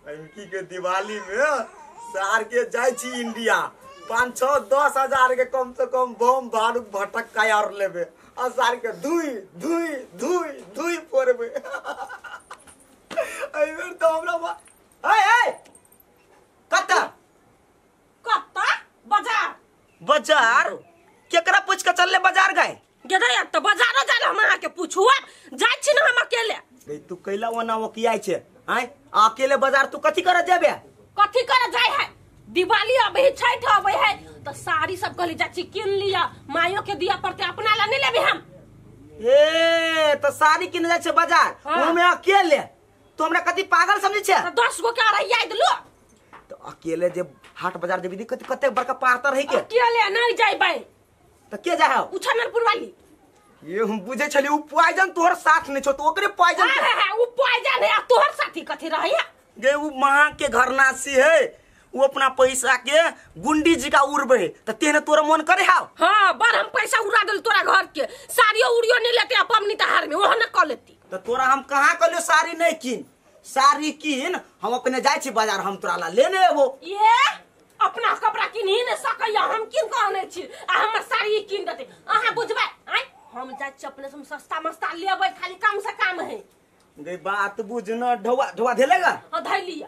की के दिवाली में सार के जाय छी इंडिया 5 6 10 हजार के कम से कम बम बारूद भटक्का और लेबे आ सार के धुई धुई धुई धुई फोड़बे। एहि बेर तो हमरा ए ए कत्ता कत्ता बाजार बाजार केकरा पूछ के चलले बाजार गए गेदया त बाजारो जाल हम अहाँ के पूछू जाय छी न हम अकेले। गई तू कैला ओना ओकियाय छे आय अकेले बाजार तू कथी करे जेबे? कथी करे जाय है? दिवाली अबे है छठ अबे है त साड़ी सब कहली जा छी किन लिया मायो के दिया पड़ते अपना ला नहीं लेबे हम। ए त साड़ी किन जाय छे बाजार हाँ। ओमे अकेले तो हमरा कथी पागल समझै छे? त 10 गो के अरैया देलु त अकेले जे हाट बाजार जेबी कते कते बड़का पातर है के अकेले नहीं जायबे त के जाय हो? उछनरपुर वाली ये हम बुझे छली उ पॉइजन तोहर साथ नहीं छो तो ओकरे पॉइजन हां हां उ पॉइजन है तोहर साथी कथी रही है? गे उ महा के घर नासी है उ अपना पैसा के गुंडी जी का उड़बे त तेने तोरा मन करे हाव। हां बड़ हम पैसा उड़ा देल तोरा घर के साड़ियो उड़ियो नहीं लेते पबनी तहार में ओह न क लेती त तोरा हम कहां कहलियो साड़ी नहीं किन साड़ी किन हम अपने जाय छी बाजार हम तोरा ला लेने एबो। ये अपना कपड़ा किन ही नहीं सकैया हम किन कहने छी आ हमर साड़ी किन देते अहाँ बुझबै आय हम जाय छी अपने से सस्ता मस्ता लेबै खाली काम से काम है। गे बात बुझ न ढौआ ढौआ धेलेगा? हां धैलिया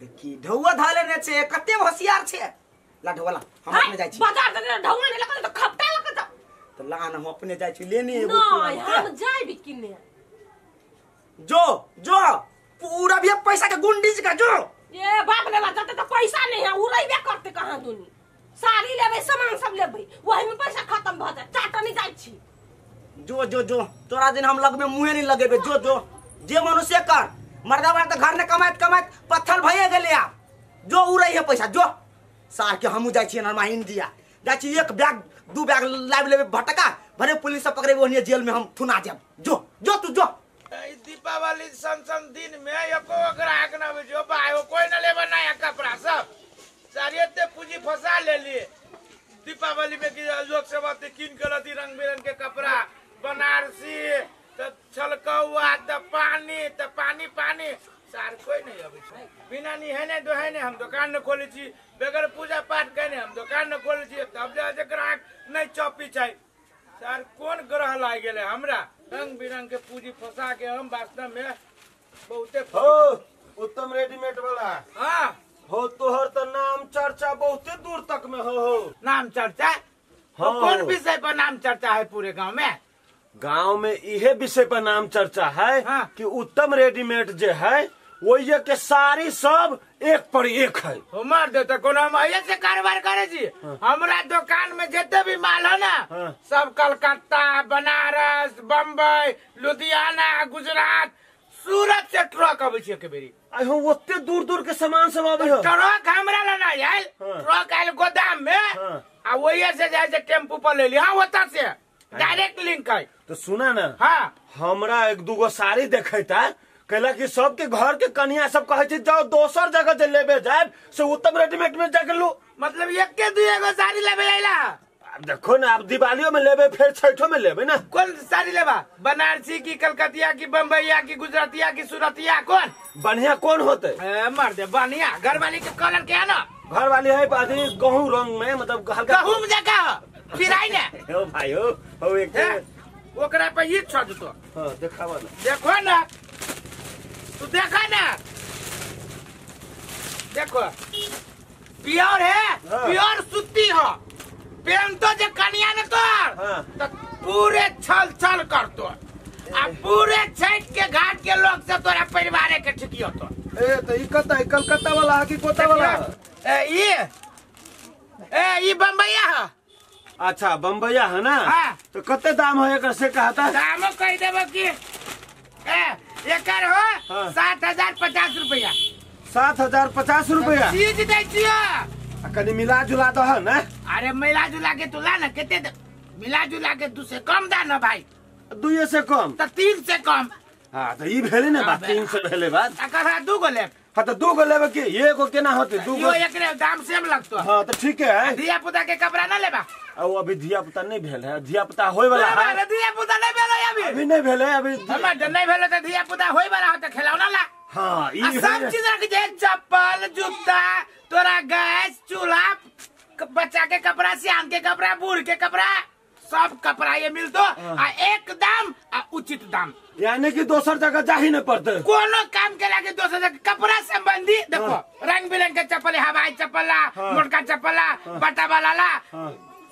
देखी ढौआ धाले ने छे कते होशियार छे ला ढौआ ला हम अपने जाय छी बाजार से ढौआ ने लगल त खपटा लगत त ला न हम अपने जाय छी लेने एबो नहीं हम जाय किने जो जो पूरा भी पैसा के गुंडी जी का जो ये बाप रे बाप जते त पैसा नहीं है उड़ैबे करते कहां दुनी साड़ी लेबै सामान सब लेबै वही में पैसा खत्म भ जाय चाट नहीं जाय छी। जो जो जो तोरा दिन हम लग में मुंहे नहीं लगेबे जो जो जे मनुष्य कर मर्दावा त घर ने कमाइत कमाइत पत्थर भइए गेले आप जो उड़ै है पैसा जो सार के हमू जाय छी नमा इंडिया जाय छी एक बैग दू बैग लाइव लेबे भटका भरे पुलिस सब पकड़ेबे ओहने जेल में हम थुना जाब जो जो तू जो। दीपावली सन सन दिन में एको ग्राहक न आबै जो भाई कोई न लेबे नया कपड़ा सब सारी एते पूंजी फंसा लेली दीपावली में कि लोग सब आते किन के लती रंग बिरंग के कपड़ा बनारसी त छलकौआ त पानी पानी सार कोई नहीं आबै छै बिना निहेने दोहेने हम दुकान न खोलै छी बगैर पूजा पाठ केने हम दुकान न खोलै छी तब जे ग्राहक नहीं चौपी छै सार कोन ग्रह लागि गेलै हमरा रंग बिरंग के पूंजी फंसा के हम वास्तव में बहुते हो उत्तम रेडीमेड वाला। हाँ हो तोहर त नाम चर्चा बहुते दूर तक में हो नाम चर्चा हो। कौन विषय पर नाम चर्चा है पूरे गांव में? गांव में इहे विषय पर नाम चर्चा है। हाँ। कि उत्तम रेडीमेड जे है वही के सारी सब एक पर एक है। मार दे तो कोनो हम से कारोबार करे छी। हाँ। हमरा दुकान में जितने भी माल है ना। हाँ। सब कलकत्ता बनारस बम्बई लुधियाना गुजरात सूरत से ट्रक आबै छै के बेरी। आई हो ओते दूर दूर के सामान सब आबै हो ट्रक हमरा ला ना आयल। हाँ। ट्रक आयल गोदाम में। हाँ। आ वही से जाय छै टेम्पू पर ले ली। हां ओता से डायरेक्ट लिंक है। तो सुना ना। हां हमरा एक दूगो साड़ी देखैता कहला कि सबके घर के कन्या सब कहे छै जाओ दोसर जगह जे लेबे जाए से उत्तम रेडीमेड में जाके लू। मतलब एक के दुई एगो साड़ी लेबे आइला? अब देखो ना अब दिवालियों में लेबे फिर छठो में लेबे ना। कौन साड़ी लेबा? बनारसी की कलकतिया की बम्बईया की गुजरातिया की सूरतिया कौन बढ़िया कौन होते? मर दे बढ़िया घर वाली के कलर के है ना घर वाली है अभी गेहूं रंग में मतलब हल्का गहूम जका फिर आई ने हो भाई हो एक ओकरा पे ये छोड़ दो। हां देखावा ना देखो ना तू देखा ना देखो प्योर है। हाँ। प्योर सूती हो पेन तो जे कनिया ने तोर। हाँ। तो पूरे छल छल कर तो आ पूरे छठ के घाट के लोग से तोरा परिवार के ठिकियो तो ए तो ई कता ई कलकत्ता वाला है कि कोता वाला? ए ई बम्बईया है। अच्छा बम्बईया है ना। हाँ। तो कते दाम है एकर से कहता? दामो कह देबो कि ए एकर हो। हाँ। 7050 रुपया। 7050 रुपया चीज दै छियो कनी मिला जुला दह ना। अरे मिला जुला के तू ला ना केते मिला जुला के 2 से कम दा ना भाई। 2 से कम त 3 से कम। हां त ई भेले ना बात 3 से भेले बात एकर हा 2 गो लेब। हां त 2 गो लेबे कि एगो केना होते? 2 गो यो एकरे दाम सेम लगतो। हां त ठीक है। धिया पुता के कपड़ा ना लेबा? ओ अभी धिया पुता नहीं भेल है धिया पुता होय वाला है। अरे धिया पुता नहीं भेल अभी अभी नहीं भेल है अभी हमर नहीं भेल त धिया पुता होय वाला हो त खेलौना ला। हां ई सब चीज रख दे, चप्पल जूता, तोरा गैस चूल्हा, बच्चा के कपड़ा, सियान के कपड़ा, बूढ़ के कपड़ा, सब कपड़ा ये मिलतो आ एकदम आ उचित दाम। यानी कि दोसर जगह जाही न पड़ते कोनो काम के लागे दोसर जगह। कपड़ा संबंधी देखो रंग बिरंग के चप्पल, हवाई चप्पल, मोटका चप्पल, बटा वाला ला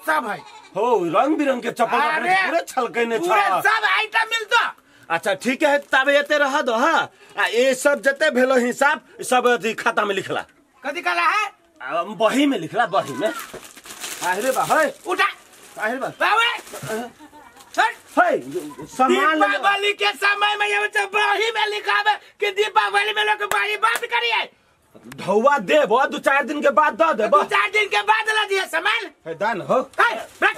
सब है। हो रंग बिरंग के चप्पल पूरे छलके ने पूरे सब आइटम मिलतो। अच्छा ठीक है तब एते रह दो। हां आ ये सब जते भेलो हिसाब सब अथी खाता में लिखला। कथी कहला है? बही में लिखला, बही में। आहिरे बा है उठा, आहिरे बा बावे हट है सामान। दीपावली के समय में ये सब बही में लिखावे कि दीपावली में लोग बही बात करिए। ढौवा देबो 2-4 दिन के बाद the देबो। 2-4 दिन के बाद ला दिए सामान। है दान हो, है रख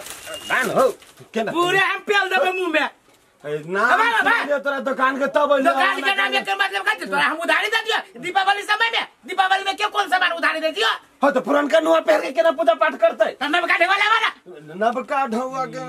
दान हो केना पूरे हम पेल देबे मुंह में। ना तोरा दुकान के तब दुकान के नाम के मतलब का तोरा हम उधारी दे दियो दीपावली समय में। दीपावली में क्यों कौन सामान उधारी दे दियो? हां तो पुरनका नुआ पहन के केना पूजा पाठ करते? नबका ढेवा लावा ना, नबका ढौवा के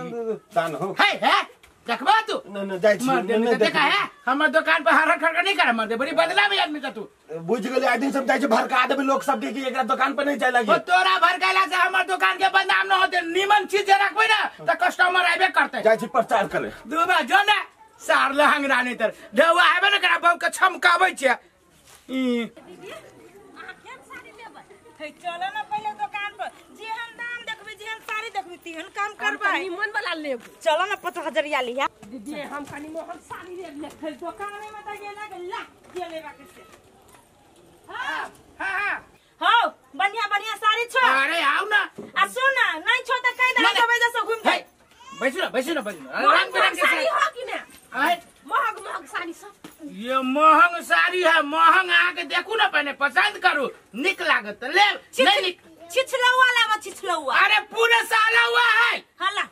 दान हो। है है देखबा तू न न जाय छी न देखा है हमर दुकान पर हर खड़ नहीं कर मर दे बड़ी बदला में आदमी का तू बुझ गेलै। आदमी सब जाय छै भड़का देबे लोग सब के कि एकरा दुकान पर नहीं जाय लागी। ओ तोरा भड़काला से हमर दुकान के बदनाम न होते। नीमन चीज जे रखबै ना त कस्टमर आबे करते। जाय छी प्रचार करे दुबा जो ना सार लहंग रानी तर ढौवा आबे न करा बहु के छमकाबै छै। ई अहाँ केहन साड़ी लेबै? हे चलो ना पहिले दुकान पर, जेहन दाम देखबै जेहन साड़ी देखबै तेहन काम करबै। निमन वाला लेब। चलो ना 50,000 लिया दीदी, हम कनी मोहन साड़ी ले ले दुकान में मत गेला ला के लेबा के से। हां हां हां बढ़िया बढ़िया साड़ी छो। अरे आओ ना आ सुन ना नहीं छो त कहि दे हम सब जैसे घूम के। बैसु ना बैसु ना बैसु ना। रंग बिरंग के साड़ी हो कि ना? आय महग महग साड़ी सब। ये महंग साड़ी है, महंग आके देखू ना पहले पसंद करू, निक लागत ले नहीं निक छिछलौआ लावा छिछलौआ। अरे पूरे साला हुआ है। हाला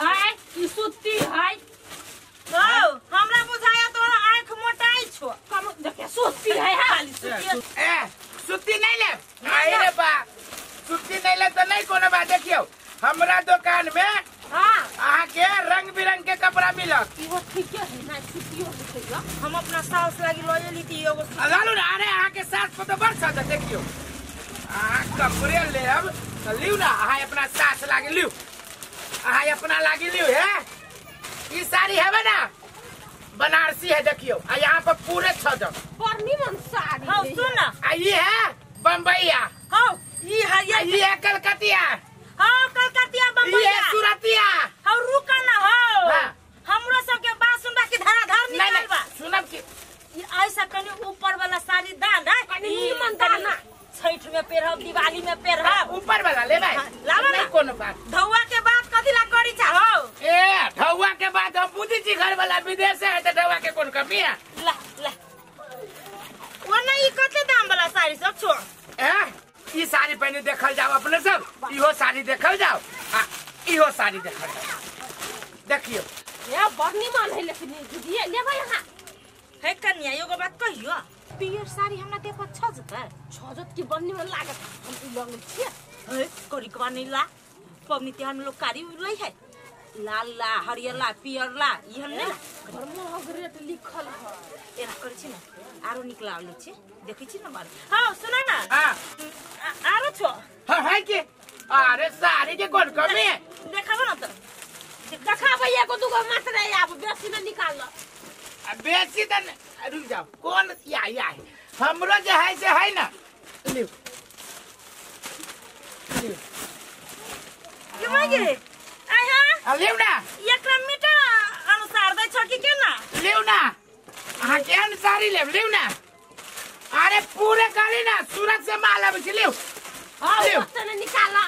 आय ई सूती है। हो हमरा बुझाया तोरा आंख मोटाई छो। कम देखे सूती है खाली सूती। ए सूती नहीं ले आई रे बा, सूती नहीं ले त नहीं कोनो बात। देखियो हमरा दुकान में हां आहा के रंग बिरंग के कपड़ा मिलत। इहो ठीक है ना सूतियो है। हम अपना सास लागी लए लीती एगो लालू ना। अरे आहा के सास पर तो बड़ सजा। देखियो आहा कपड़े लेब त लिउ ना, आहा अपना सास लागी लिउ, आहा अपना लागी लिउ। है ई साड़ी है ना बनारसी है। देखियो आ यहाँ पर पूरे छजम बड़ निमन साड़ी। हां सुन ना आ ई है बम्बईया। हां ई है, ई है कलकतिया। हां कलकतिया बम्बईया। ई है सुरतिया। हां रुक ना हो। हमरो सब के बात सुनबा की धाराधार निकालबा। सुनब की ई ऐसा कनी ऊपर वाला साड़ी दान है कनी निमन दाना। छठ में पेरहब, दिवाली में पेरहब। ऊपर वाला लेबै लावा नहीं कोनो बात। ढौवा के बात कथी ला करी चाहो? ए ढौवा के बात हम बुझी छी, घर वाला विदेश है त ढौवा के कोन कमी है। ला ला ओ नहीं कते दाम वाला साड़ी सब छो? ए ई साड़ी पहले देखल जाओ अपने सब, इहो साड़ी देखल जाओ आ इहो साड़ी देखल जाओ। देखियो ए बड़ निमन है लेकिन दीदी लेबै अहाँ। हे कन्या एगो बात कहियो, पियर साड़ी हमरा देह पर छजतै? छजत की बड़ निमन लागत। हम ई लग छियै। हे करिकवा नहीं ला, पबनी तिहार में लोग कारी लै है, लाल ला हरियर ला पियर ला इहन नहीं ला। बड़ महग रेट लिखल है। एना करै छी ना आरो निक लागल छी देखै छी ना बार। हां सुन ना। हां आरो छो। हां है के अरे साड़ी के कोन कमी है? देखाबो ना त देखाबै एगो दूगो मात्र आब बेसी न निकाल। आ बेसी त रुक जाओ कौन या या हमरो जे है से है ना लिउ लिउ के मांगे आय। हां आ लिउ ना एकरा मीटर अनुसार दै छ कि केना? लिउ ना अहाँ केहन साड़ी लेब लिउ ना। अरे पूरे कहली ना सूरत से माल आबै छै लिउ। हां ओते न निकाला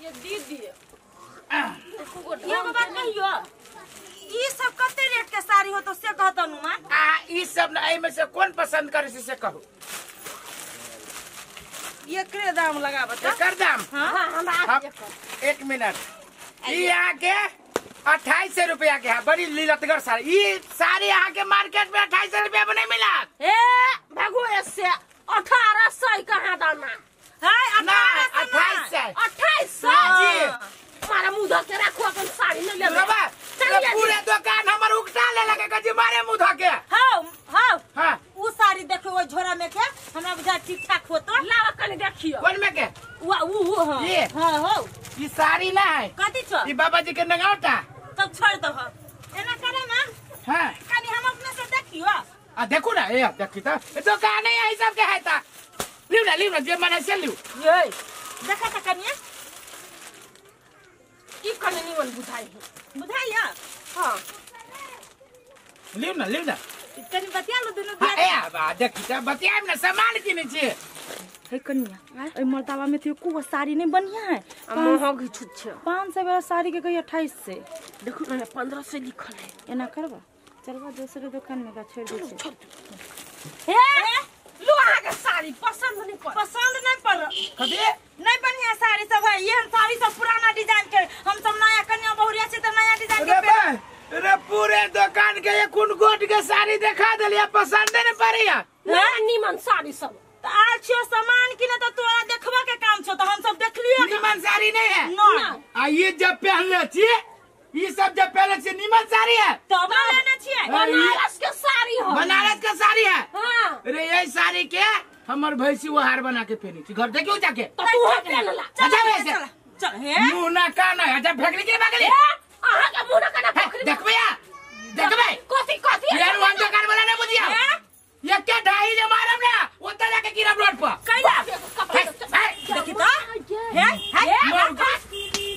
ये दीदी। ये बात कहियो ई सब कते रेट के साड़ी हो तो से कहत नु मां? आ ई सब न एमे से कोन पसंद करे से कहू। एकरे दाम लगाबत। एकर दाम? हां हमरा एक मिनट। ई अहाँ के 2800 रुपया के है, बड़ी लीलतगर साड़ी। ई साड़ी अहाँ के मार्केट में 2800 रुपया में नहीं मिलत। ए भागो ऐसे 1800 कहाँ दाना है? 2800 2800 जी। मारा मुंह धो के राखो अपन साड़ी न लेबै। पूरे दुकान हमर उकटा ले लगे कजी मारे मुंह धो के। हां देखियो कोन में के वा उ हां ये हां हो ई साड़ी ना है कथि छो ई बाबा जी के नगावटा तब छोड़ दो एना करे ना हां कनी हम अपने से देखियो आ देखू ना ए देखी त दुकान है ई सब के है ता लिउ ना लिउ ना जे मन है से लिउ ये देखा त कनिया की कने निमन बुझाई है बुझाइया हां लिउ ना लिउ ना कनी बतिया लो दुनु हां ए आ देखी त बतियाब ना सामान किने छी हे कनिया ओइ मर्दावा में तो एको साड़ी नहीं बढ़िया है आ महग छुत छै 500 वाला साड़ी के कही 28 से देखू ना 1500 लिखल है एना करबा चलबा दोसर दुकान में का छोड़ दे छोड़ हे लो अहाँ के साड़ी पसंद नहीं पड़ पसंद नहीं पड़ कथि नहीं बढ़िया साड़ी सब है ये साड़ी सब पुराना डिजाइन के हम सब नया कन्या बहुरिया छै त नया डिजाइन के रे पूरे दुकान के एक गोट के साड़ी देखा देलिया पसंद नहीं पड़िया ना निमन साड़ी सब त आल छियो सामान किने त तोरा देखबा के काम छो त हम सब देखलियो निमन साड़ी नहीं है ना आ ये जब पहनले छी ये सब जब पहनले छी निमन साड़ी है तब लेने छियै बनारस के साड़ी है बनारस के साड़ी है हां रे ये साड़ी के हमर भैंसी वो हार बना के पहनी छी घर देखियो जाके त तू पहनला अच्छा वैसे चल हे मुंह ना कान है जब फेंकली के भागली अहाँ के मुंह ना कान फेंकली देखबे या देखबे कथि कथि यार वन दुकान वाला ना बुझिया ये के ढाई जे मारम ना ओतऽ जाके गिरब रोड पर कैला देखी त हे हे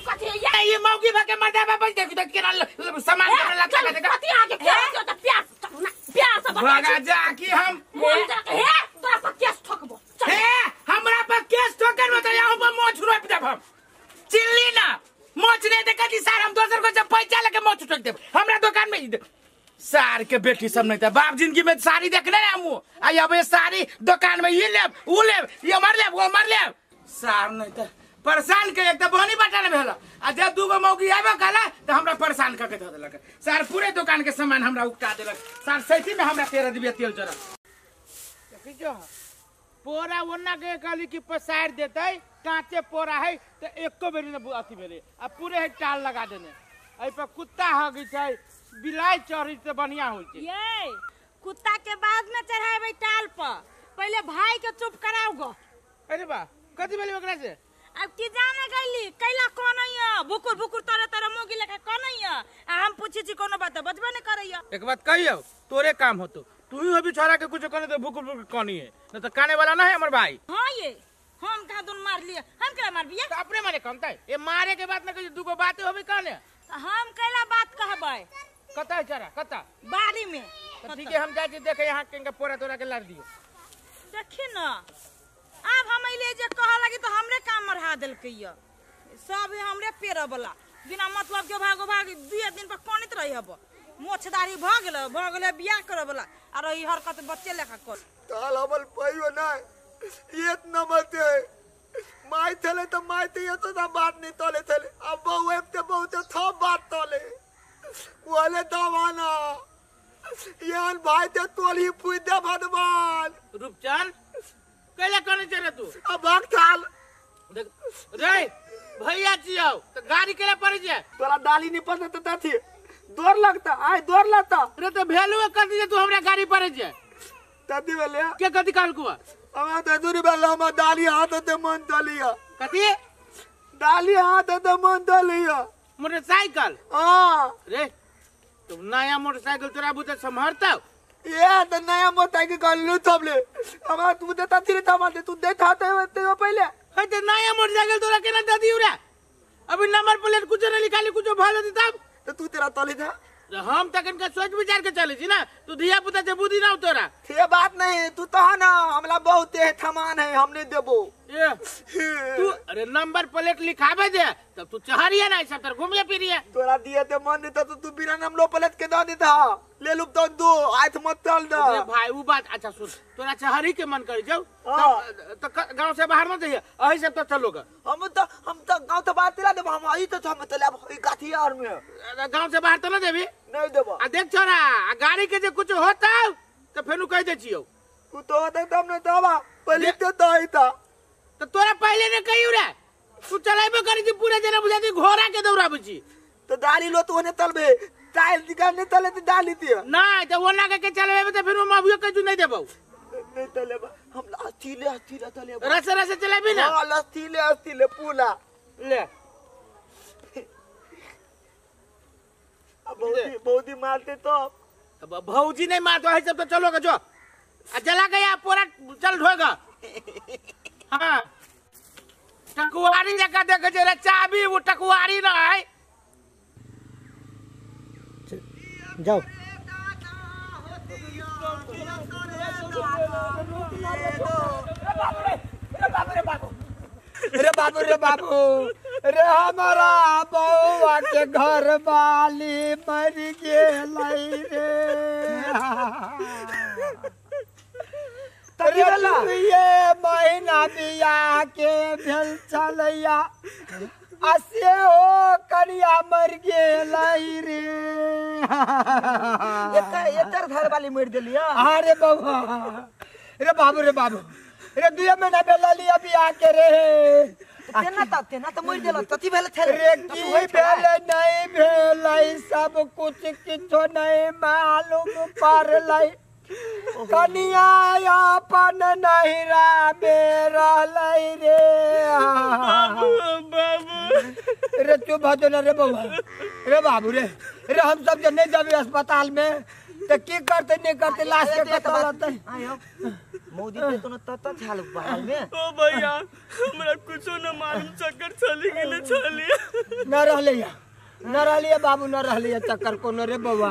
कथि ये मौकी भाके मर्दा बाबा देखी त केना सामान केना लता के कथि अहाँ के के त प्यार ना प्यार से बता भागा जा कि हम मोन जा के हे तोरा पर केस ठोकबो हे हमरा पर केस ठोकर में त यहाँ पर मोछ रोप देब हम चिल्ली ना मोछ नहीं देखा जी सार हम दोसर को जब पैसा लेके मोछ ठोक देब हमरा दुकान में सार के बेटी सब नहीं था बाप जिंदगी में साड़ी देखने ना हम आ अब ये साड़ी दुकान में ये लेब वो लेब ये मर लेब वो मर लेब सार नहीं था परेशान के एक तो बहनी बाटा ने भेल आ जब दूगो मौगी आबे कहला तो हमरा परेशान करके धऽ देलक सार पूरे दुकान के सामान हमरा उपटा देलक सार सैती में हमरा 13 दिबिया तेल जरा देखी जो पोरा ओना के कहली कि पसार देतै कांचे पोरा है तो एको बेरी न अथी भेलै आ पूरे है टाल लगा देने एहि पर कुत्ता हगै छै बिलाइ चढ़ै तऽ बढ़िया होइ छै ये कुत्ता के बाद में चढ़ाबै टाल पर पहले भाई के चुप कराओ गो अरे बा कथी भेलै ओकरा से अब की जाने गईली कैला कोन है भुकुर भुकुर तोरे तोरे मोगी लेखा कोन है आ हम पूछी छी कोनो बात बजबे न करैया एक बात कहियो तोरे काम होतो तू ही अभी छोरा के कुछ कहने तो भुकुर भुकुर कोनी है न तो काने वाला ना है हमर भाई हां ये हम कहा दुन मार लिए हम केला मारबिए तो अपने मारे कमतै ये मारे के बात न कहियो दूगो बात होबे कहने हम कैला बात कहबै कत है छोरा कत बाड़ी में तो ठीक है हम जाइ छी देखे यहाँ के पोरा तोरा के लड़ दियो देखी ना आब हम अइले जे कह लगी तो हमरे काम मरहा देलकै य सब हमरे पेड़ वाला बिना मतलब के भागो भाग दुए दिन पर कनित रही हब मोछदारी भ गेल बियाह करे वाला आ रही हरकत बच्चे लेखा कर ताल हमल पैयो ना इतना मत है माय थले तो माय ते ये तो बात नहीं तोले थले अब बहु ते बहुत था बात तोले वाले दवाना यान भाई ते तोली पूज दे भगवान रूपचंद कैला कने चले तू अब भाग थाल देख रे भैया जी आओ तो गाड़ी केला पड़ी जाए तोरा डाली नहीं पसंद तो थी दौड़ लगता आय दौड़ लगता रे तो भेलु कर दीजे तू हमरा गाड़ी पड़े जाए तदी भेले के कथि कहल कुआ हम तो दूरी बेला हम डाली हाथ ते मन दलिया कथि डाली हाथ ते मन दलिया मोटरसाइकिल हां रे तो नया मोटरसाइकिल तोरा बुते संभरता ये तो नया मोटरसाइकिल गल्लू थबले हमरा तू देता थी थमा दे तू देखा ते ते पहले हे तो नया मोटरसाइकिल तोरा केना दे दियो रे अभी नंबर प्लेट कुछ नहीं निकाली कुछ भल होती तब तो तू तेरा तली था हम तकन के सोच विचार के चले छी ना तू धिया पुता जे बुद्धि ना तोरा ये बात नहीं तू तो ना हमला बहुत है थमान है हमने देबो ये तू अरे नंबर प्लेट लिखावे दे तब तू चहरिया ना सब तर घूमिए फिरिए तोरा दिए ते मन नहीं तो तू बिना नंबर प्लेट के दे देता ले लूप तो दो आथ मत चल दे अरे भाई वो बात अच्छा सुन तोरा चहरी के मन कर जाओ तो गांव से बाहर न जाइए अही सब तो चलोगा हम तो गांव तो बाहर चला देबो हम आई तो हम तो लेब ई गाथी और में गांव से बाहर तो न देबी नहीं देबो आ देख छोरा आ गाड़ी के जे कुछ होता तो फेनु कह दे छियो तू तो होता तब न दबा पहले तो दई था तो तोरा पहले ने कहियो रे तू चलाइबो करी छी पूरा जना बुझा दी घोड़ा के दौड़ाबै छी तो दाली लो तो ओने तलबे टाइल दिखा ने तले तो डाली दियो नहीं तो ओना के चलबे तो फिर हम अभियो कजू नहीं देबो नहीं तलेबा हम अथीले अथीले तलेबा रसे रसे चलेबी ना। हां अथीले अथीले पूला ले। अब भौजी भौजी मारते तो अब भौजी नहीं मारते है सब तो चलोगे जो जला गया पूरा चल ढोएगा। हाँ टकुआरी जगह देखे जे चाबी वो टकुआरी ना है। जाओ रे बाबू रे बाबू रे हमारा बउआ के घर वाली मर गेलै रे। ये महीना बियाह के भेल छलैया आ से हो कनिया मर गेलै रे। एकर घर वाली मर देलिया। अरे बउआ रे बाबू रे बाबू रे 2 महीना भेल लिया बियाह के रे। तेना त तेना त मर गेल तथी भेल छल रे। की भेल नहीं भेलै सब कुछ किछो नहीं मालूम पड़लै। कनिया अपन नहिरा में रहलै रे। बाबू बाबू रे चुप भ जो ना रे बउआ रे बाबू रे रे हम सब जे नहीं जाबे अस्पताल में त की करते नहीं करते लाश के कत रहते। आयो मोदी के तो न तत छाल बाहर में। ओ भैया हमरा कुछो न मालूम चक्कर चली गेले छली न रहलै न रहलिए बाबू न रहलिए चक्कर कोनो रे बउआ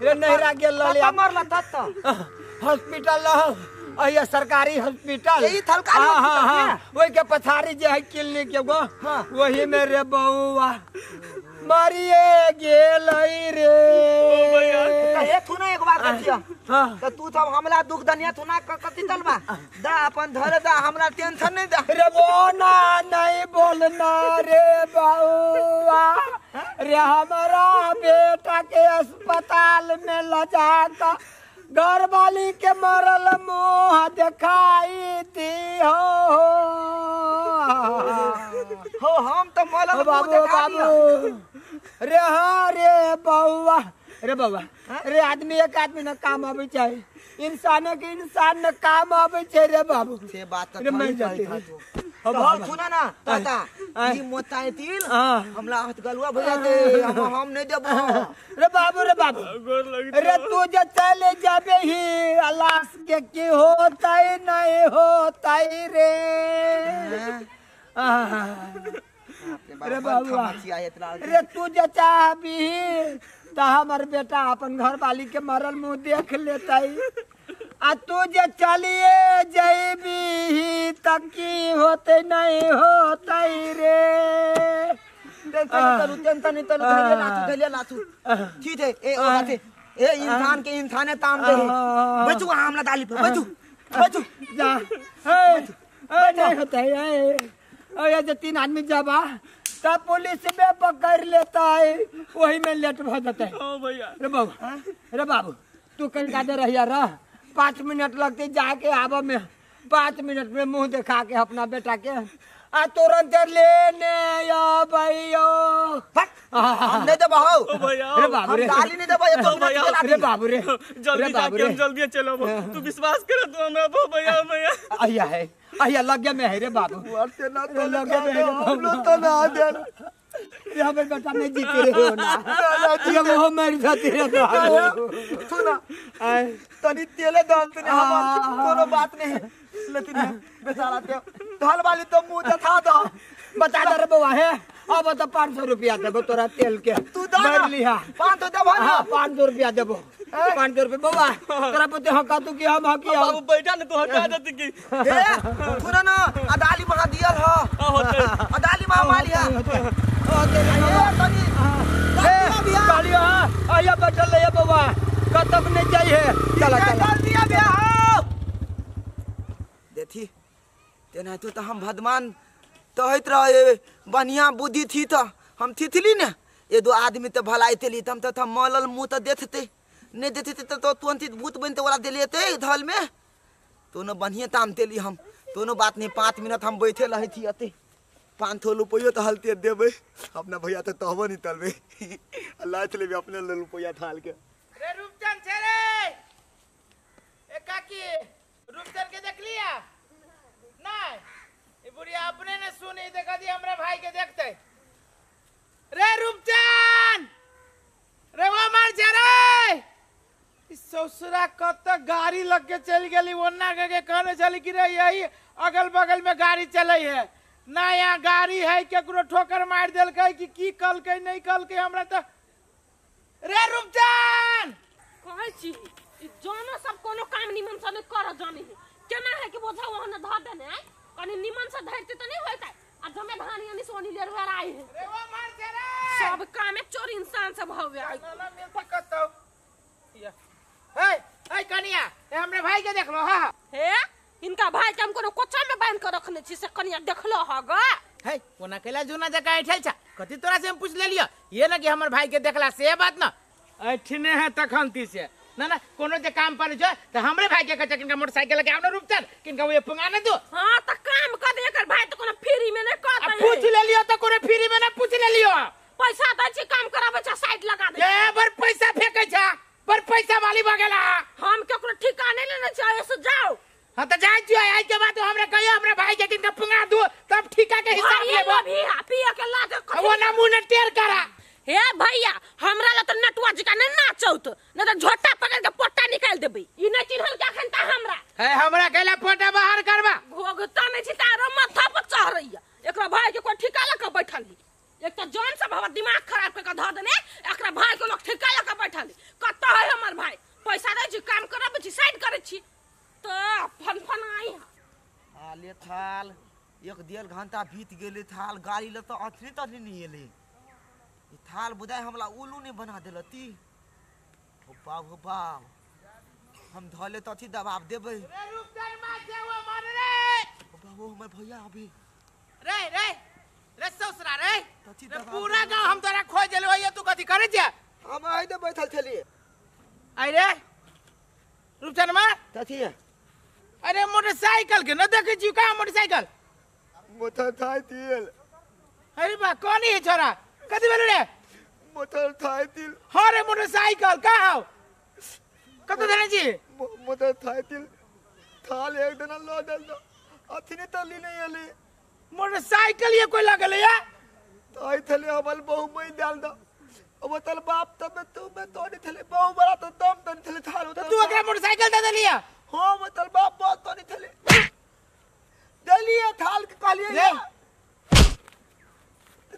रे नहिरा गेल रहलिए मरला तत हॉस्पिटल अहिया सरकारी हॉस्पिटल ई थलकारी हॉस्पिटल। हां ओइ के पछाड़ी जे है क्लिनिक एगो वही में रे बउआ मरिए गेलै रे। ओ भैया त हे थुना एक बात कथिया त तू सब हमला दुख दनिया थुना कथि तलबा दा अपन धर दा हमरा टेंशन नहीं दा रे बोना नहीं बोलना रे बउआ रे। हमारा बेटा के अस्पताल में ल जाता घर वाली के मरल मुँह दिखाई दी हो हम तो मरल मुँह देखा बाबू रे। हाँ रे बउआ रे बउआ रे आदमी एक आदमी न काम आबै छै इंसान के इंसान न काम आबै छै रे बाबू। से बात रे मर जाते तो सुना ना ताता ई मोताई तिल हमला हाथ गलुआ भैया दे हम नहीं देबो रे बाबू रे बाबू रे तू जे चले जाबे ही अल्लाह के की होतै नहीं होतै रे। रे बाबू रे तू जे चाहबी त हमर बेटा अपन घर वाली के मरल मुंह देख लेतै आ तू जे चलिए जइबी त की होतै नहीं होतै रे। टेंशन नहीं टेंशन नहीं तलु धैले लाथू धैले लाथू ठीक है। ए ओ बात है ए इंसान के इंसाने ताम दे बैठू हमला दाली पे बैठू बैठू जा ए ए नहीं होतै ए ओ ये जे 3 आदमी जाबा तब पुलिस में पकड़ लेता है वही में लेट भ जाता है। ओ भैया रे बाबू रे बाबू तू कहीं कादे रहिया रह 5 मिनट लगते जाके आब में 5 मिनट में मुंह दिखा के अपना बेटा के आ तुरंत लेने आबैयो। हम नहीं देबो भैया रे बाबू रे हम गाली नहीं देबो तो रे बाबू रे जल्दी जाके हम जल्दी चलो तू विश्वास कर तू हमरा भैया भैया अहिया है अहिया लगे में है रे बाबू लगे में है हम लोग तो ना दे रे हमर बेटा नहीं जीते रे हो ना ये वो मर जाते रे सुना तनी तेले दाम तनी हमर कोनो बात नहीं लेकिन बेचारा के धल वाली तो मुंह देखा दो बता दे रे बउआ है अब तो 500 रुपया देबो तोरा तेल के तू दे मर लिहा 500 देबो ना। हां 500 रुपया देबो 500 रुपया बउआ तोरा पते हका तू की हम हकी बाबू बैठा न तो हटा देती की ए सुन ना अदाली महा दियल ह अदाली महा मालिया ओ तेरे तनी ए कालियो हां आया बैठल ले बउआ कतब नहीं जाई है चला चला चल दिया बियाह देखी तेना तो हम भदमान तहत रहे बढ़िया बुद्धि थी तो हम थी ने ये दो आदमी तो भलाई तेली हम तो मलल मुँह तो देखते नहीं देखते तो तुरंत भूत बनते वाला दिलिए ते धल में तो न बढ़िया ताम तेली हम दोनों बात नहीं 5 मिनट हम बैठे रहे थी अते 500 रुपये तो हलते देबे अपना भैया तो तहबो नहीं तलबे अल्लाह चले भी अपने ले रुपया थाल के रे रूपचंद छे रे ए काकी रूपचंद के देख लिया नहीं ई बुढ़िया अपने ने सुनी देखा दी हमरा भाई के देखते रे रूपचंद रे वो मर जा रे ई ससुरा कत गाड़ी लग के चल गेली ओन्ना के कहने चली कि रे यही अगल बगल में गाड़ी चले है ना यहाँ गाड़ी है केकरो ठोकर मार देलकै कि की कलकै नहीं कलकै हमरा त रे रूपचंद कहै छी ई जानो सब कोनो काम निमन से नहीं कर जानी है केना है कि बोझा वहां न धर देने आय कनी निमन से धरते तो नहीं होता आ जमे धान यानी सोनी लेरवा आई है रे वो मर जा रे सब काम में चोर इंसान सब हवे आई ना ना मिलता कतौ या हे हे कनिया ए हमरे भाई के देखलो हां हे इनका भाई के हम कोनो कोचा में बांध के रखने छी से कनिया देखलो हग हे कोना कैला जुना जका ऐठल छ कथि तोरा से हम पूछ लेलियो ये ना कि हमर भाई के देखला से बात ना ऐठने है तखन से ना ना कोनो जे काम पर जो त हमरे भाई के कच्चा किनका मोटरसाइकिल के आवना रूपचंद किनका वो पुंगा ना दो हां त काम कर दे एकर भाई त कोनो फ्री में नहीं कर अब पूछ लेलियो त कोनो फ्री में ना पूछ लेलियो पैसा दै छी काम कराबै छ साइड लगा दे ए बर पैसा फेकै छ पर पैसा वाली भगेला हम केकरो ठिका नहीं लेने छी ऐसे जाओ हां त जाय छी आई के बाद हमरा कहियो हमरा भाई के किनका पुंगा दो तब ठिका के हिसाब लेबो अभी पिए के लाज वो ना मुंह ने टेर करा हे भैया हमरा ला त नटुआ जी का नहीं नाचौत न त झोटा पकड़ के पोटा निकाल देबै ई नहीं चिन्हल के अखन ता हमरा हे हमरा कहला पोटा बाहर करबा भोगता नहीं छी तारो माथा पर चढ़ैया एकरा भाई के कोई ठिका लग के बैठल ही एक त जान सब हमर दिमाग खराब कर के धर देने एकरा भाई के लोग ठिका लग के बैठल ही कत है हमर भाई पैसा दै छी काम करबै छी साइड करै छी त फन फन आई आले थाल एक डेढ़ घंटा बीत गेले थाल गाड़ी ल त अथनी तथनी नहीं एले ई थाल बुझाय हमला उल्लू नहीं बना देलती हो बाप हो बाप हम धले तथी दबाव देबै रे रूपचंद मार जे वो मार रे हो बाप हो हमर भैया अभी रे रे रे ससुरा रे तथी रे दबाव पूरा गांव हम तोरा खोज लेलो ये तू कथि करे छे हम आइ दे बैठल छलिए आई रे रूपचंद मार तथी अरे मोटरसाइकिल के न देखे छी का मोटरसाइकिल मोटर थाइतिल अरे बा कौन है छोरा कथि भेलो रे मोटर थाइतिल हां रे मोटरसाइकिल का हौ कत देने छी मोटर थाइतिल थाल एक दिन ल देल दो अथनी तली नहीं एली मोटरसाइकिल ये कोई लगल या ताई थले अबल बहु मई डाल दो अब तल बाप तब तू मैं तो नहीं थले बहु बड़ा तो दम तन थले थाल तो तू एकरा मोटरसाइकिल दे देलिया हां मतलब बाप बहुत तो नहीं थले देलिए थाल के कहलिए रे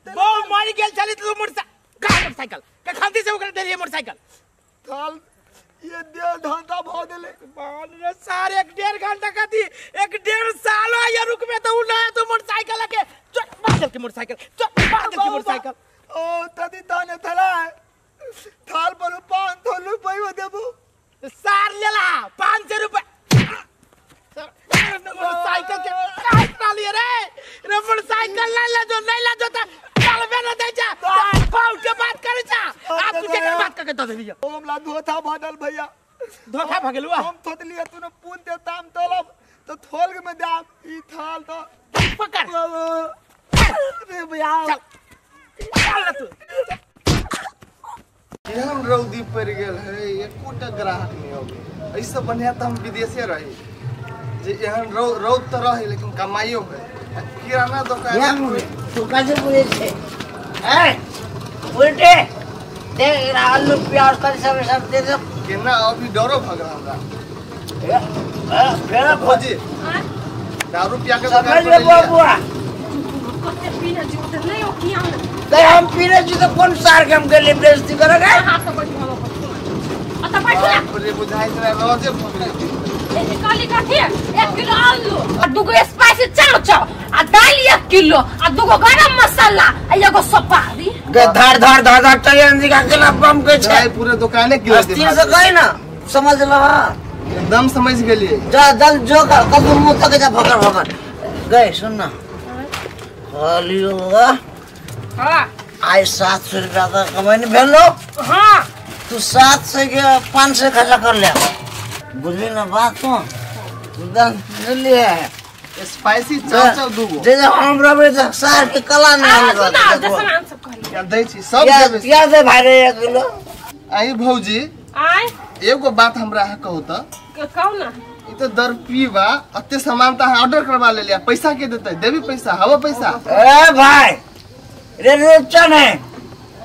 बहु मर गेल छली तू मोटरसाइकिल का मोटरसाइकिल के खंती से ओकरा देलिए मोटरसाइकिल थाल ये डेढ़ घंटा भ देले बाल रे सार एक डेढ़ घंटा कथी एक डेढ़ साल हो या रुक में तो उ ना तो मोटरसाइकिल के चल बादल के मोटरसाइकिल चल बादल के मोटरसाइकिल ओ तदी ताने थला थाल पर 500 रुपया देबू सार लेला 500 रुपया मोटरसाइकिल के काहे लिए रे रे मोटरसाइकिल ले ले जो नहीं ले जो त चलबे न दे जा पाउ के बात करे जा आप तू के बात करके दे दिया हमला धोखा भडल भैया धोखा भगलुआ हम थोतलिए तू ने पून दे ताम तलब तो थोल के में दाम ई थाल तो पकड़ रे भैया चल चल तू केहन रौदी पड़ि गेल है एकोटा ग्राहक नहीं अबै एहिसँ बढ़िआँ तऽ हम विदेशे रही जे एहन रौद तऽ रहै लेकिन कमाइयो है किराना दोकान तू कैसे पूछे छे हैं उल्टे देख आलू प्याज का सब सब दे दो केना अभी डरो भऽ गेल हमरा फेर भौजी दारू पिया के समझ दोकान ले बबुआ कते पीने छी ओते नहीं ओकिया ते हम पीने छी तो कौन सार के हम गेली बेइज्जती करेगा हाथ तो बैठ हम अत बैठ ना बाप रे बुझाइ छलै रोजे भऽ गेल ए काली काठी 1 किलो आलू आ दुगो स्पाइसी चाव चाव आ दाल 1 किलो आ दुगो गरम मसाला आ एगो सुपारी गे धार धार धार धार ट्रेन जी का केला बम के छे चाय पूरे दुकाने गिरा दे अस्थिर से कही ना समझ लो एकदम समझ गेलिए जा जल जो कर कब मुंह तक जा भकर भकर गए सुन ना कहलियो हां आज 700 रुपया का कमाई नहीं भेलो हां तू 700 के 500 खर्चा कर ले बुझली ना बात तो एकदम बुझलिए स्पाइसी चाव चाव दूगो जे जे हम रहबे त सार के कला नहीं आ सुना जे सामान सब कहली या दै छी सब देबै प्याज दे भाई रे 1 किलो आई भौजी आय एगो बात हमरा अहाँ कहू त कहू ना ई तो दर पी बा अत्ते सामान त ऑर्डर करवा ले लिया पैसा के देते देवी पैसा हवा पैसा। ए भाई रे रुचन है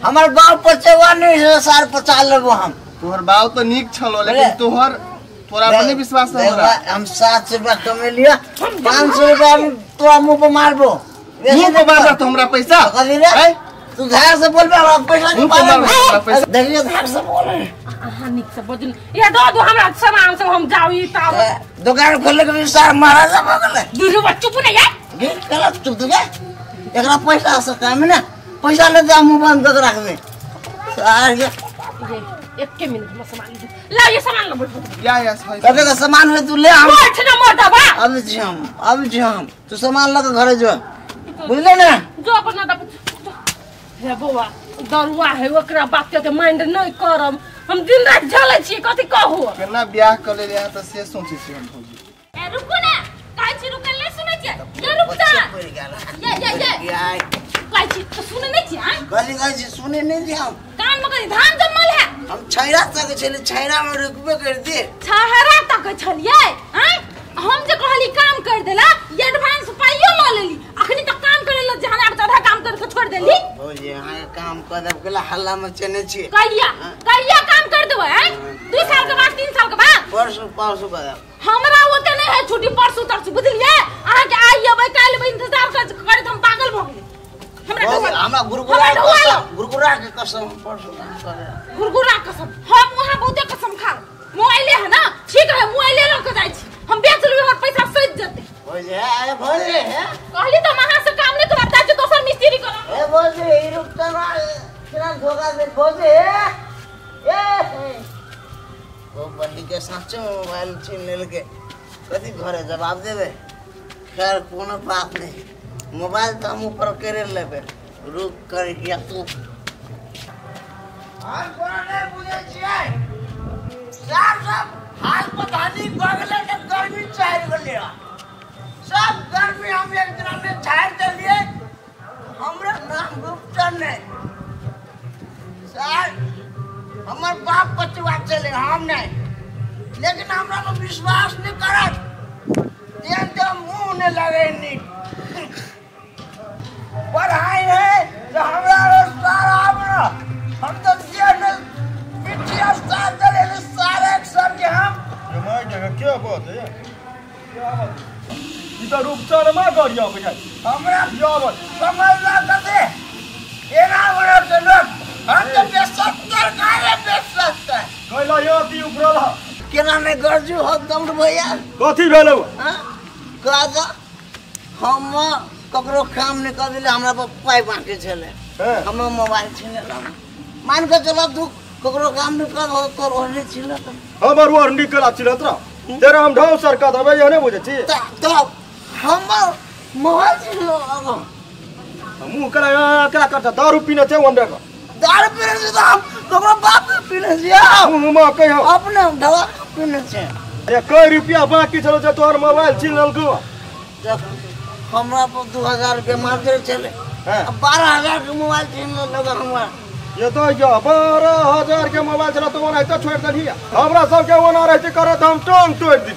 हमर बाप पचवा नहीं है सार पचा लेबो हम। तोहर बाप तो नीक छलो लेकिन तोहर तोरा पर नहीं विश्वास हो रहा। हम 700 रुपया कमेलिया 500 रुपया तोरा मुंह पर मारबो। मुंह पर मारबो तो हमरा पैसा रे तू धार से बोलबे हमरा पैसा के बारे में देखिए धार से बोल। हां निक से बोल ये दो दो हमरा सामान सब हम जाऊ ई ताव दुकान खोले के सार महाराजा भ गेलै। दुरू चुप नै यार गे गलत चुप दे एकरा पैसा से काम ना पैसा ले जा मुंह बंद कर रख दे सार के एक मिनट में सामान ला ये सामान लो बैठ या या कते का सामान है तू ले हम बैठ ना मर्दबा अब जी हम अब जी हम तू सामान लके घरे जो बुझले ना जो अपना दब हे बौआ दरुआ है ओकरा बात के माइंड नहीं करम हम दिन रात झेलै छी कथि कहू केना ब्याह कर ले रहा त से सोचै छी हम भौजी। ए रुकू ना काई छी रुकल नहीं सुनै छी ये रुक जा ये ये ये काई छी तो सुनै नहीं छी हां गली गली सुनै नहीं छी हम कान में कथि धान जमल है हम छैरा तक छली छैरा में रुकबे कर दे छहरा तक छलियै हैं हम जे कहली काम कर देला ये एडवांस पाइयो ल लेली अखनी तक काम करे ल जहां आब आधा काम कर के छोड़ देली। भौजी हां काम कर देब केला हल्ला में चने छी कहिया कहिया काम कर देबै हैं 2 साल के बाद 3 साल के बाद परसों परसों कर देब हमरा ओते नहीं है छुट्टी परसों तरसों बुझलियै अहाँ के आई अबै काल्हि अबै इंतजार कर हम पागल भ गेली। हमरा हमरा गुरगुरा कसम गुरगुरा के कसम परसों काम करे गुरगुरा कसम हम वहां बहुते कसम खा मोबाइले है ना ठीक है मोबाइले ल के जाय छी हम बेच लेबै हमर पैसा सज जते। भौजी ए भौजी कहली त हम अहाँ से काम नहीं करब ताकि दोसर मिस्त्री करब। ए भौजी ई रुकता केना धोखा दे भौजी ए ओ बंदी के साचे मोबाइल छीन लेलके कथि घरे जवाब देबे। खैर कोनो बात नहीं मोबाइल तो हम ऊपर करे लेबे रुक कर या तू हम कोनो नहीं बुझै छियै साहब सब हाल पतानी बगले के गर्मी चढ़ गेलै सब गर्मी हम एक दिन में झाड़ देलिए हमरा नाम गुप्ता नहीं सर हमर बाप पचवा चले हम नहीं लेकिन हमरा पर विश्वास नहीं करत तेन तो मुंह नहीं लगे नहीं पढ़ाई है तो हमरा सारा हमरा हम तो जेल पिटिया साथ चले सारे सर के हम जमाई के क्या बात है क्या बात ई तो रूपचन मा गरिया बुझाइ हमरा यावत समझ ला कते एना बड़ा के लोग हम तो 72 काहे 72 कहला यति उपरल केना नै गरजू हो दौड़ भैया कथि भेलौ हां कह हम ककरो काम नहीं कर दिले हमरा पर पाई बाकी छले हम मोबाइल छीन लेलक मान के चलो तू ककरो काम नहीं कर हो तोर ओहने छीन हमर ओर निकला छिलत र तेरा हम ढौ सर क देबै यने बुझै छी त हमर मोबाइल छीन लो मुंह करा करा करता दारू पीने छै हमरा के दारू पीने छै त हम ककरो बाप पीने छै मुंह में कहियो अपने दवा पीने छै। अरे कई रुपया बाकी छलो जे तोहर मोबाइल छीन लेलकौ हमरा पर 2000 रुपया मार चले 12000 के मोबाइल छीन लेलक हमरा ये तो यो 12000 के मोबाइल चला तो ओना तो छोड़ देली हमरा सब के ओना रहते करत हम टांग तोड़ दी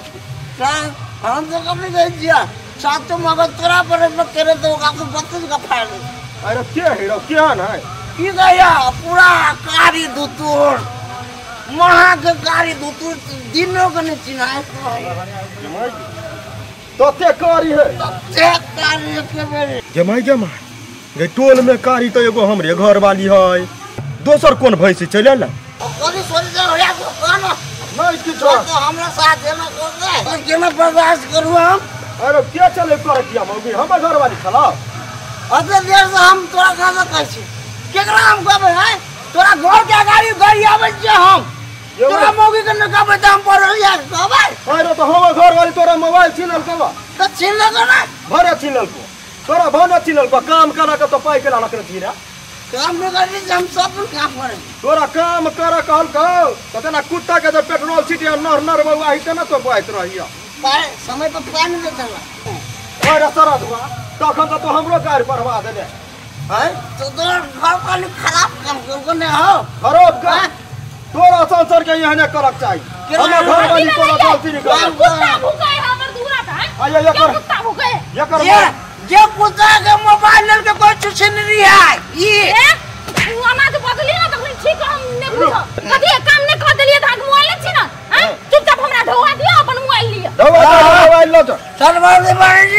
टांग हम तो कभी गई जिया सात तो मगज तोरा पर न करे तो आपको 32 का फाड़ दे। अरे के हीरो के न है की गया पूरा कारी दुतुर महा के कारी दुतुर दिनो के नहीं चिन्हाय तो ते कारी है ते कारी के बेरे जमाई जमाई गे टोल में कारी तो एगो हमरे घर वाली है दोसर कोन भैंसी चल आयल कभी सोच जा होया तो कौन नहीं किछो तो हमरा साथ एना कर दे केना बर्दाश्त करू हम। अरे के चले कर किया मौगी हमर घर वाली छला अते देर से हम तोरा कहाँ कहै छी केकरा हम कहबै हैं तोरा घर के अगाड़ी गाड़ी आबै छियै हम तोरा मौगी के न कहबै त हम पढ़ल या कहबै। अरे तो हमर घर वाली तोरा मोबाइल छीन लेलकौ त छीन लेलकौ ना भरे छीन लेलकौ तोरा भाना छीन लेलकौ काम करा के तो पाई के लानक रही रे काम न करी हम सब काम करे तोरा काम कर कहलकौ त तेना कुत्ता के जे पेट्रोल छिटिया नर नर बौआ ही तेना तो बौआइत रहिया पाए समय पर पानी दे चला। अरे सरद हुआ तखन त तो हमरो गाड़ी पढ़वा देले हैं तो तोर घर वाली खराब काम करको ने हो खराब काम तोरा संसार के यहाँ करक चाही हमरा घर वाली कोनो गलती नहीं कर कुत्ता भूखे हमर दूरा था आया एकर कुत्ता भूखे एकर जे कुत्ता के मोबाइल लेके कोई छुछिन रही है ई उ अनाज बदली ना तखन ठीक हम ने पूछो कथि काम ने कर देलिए त मोबाइल छी ना हां चुपचाप हमरा ढोवा दियो अपन मोबाइल लियो ढोवा मोबाइल लो तो सरवर दे बाड़ी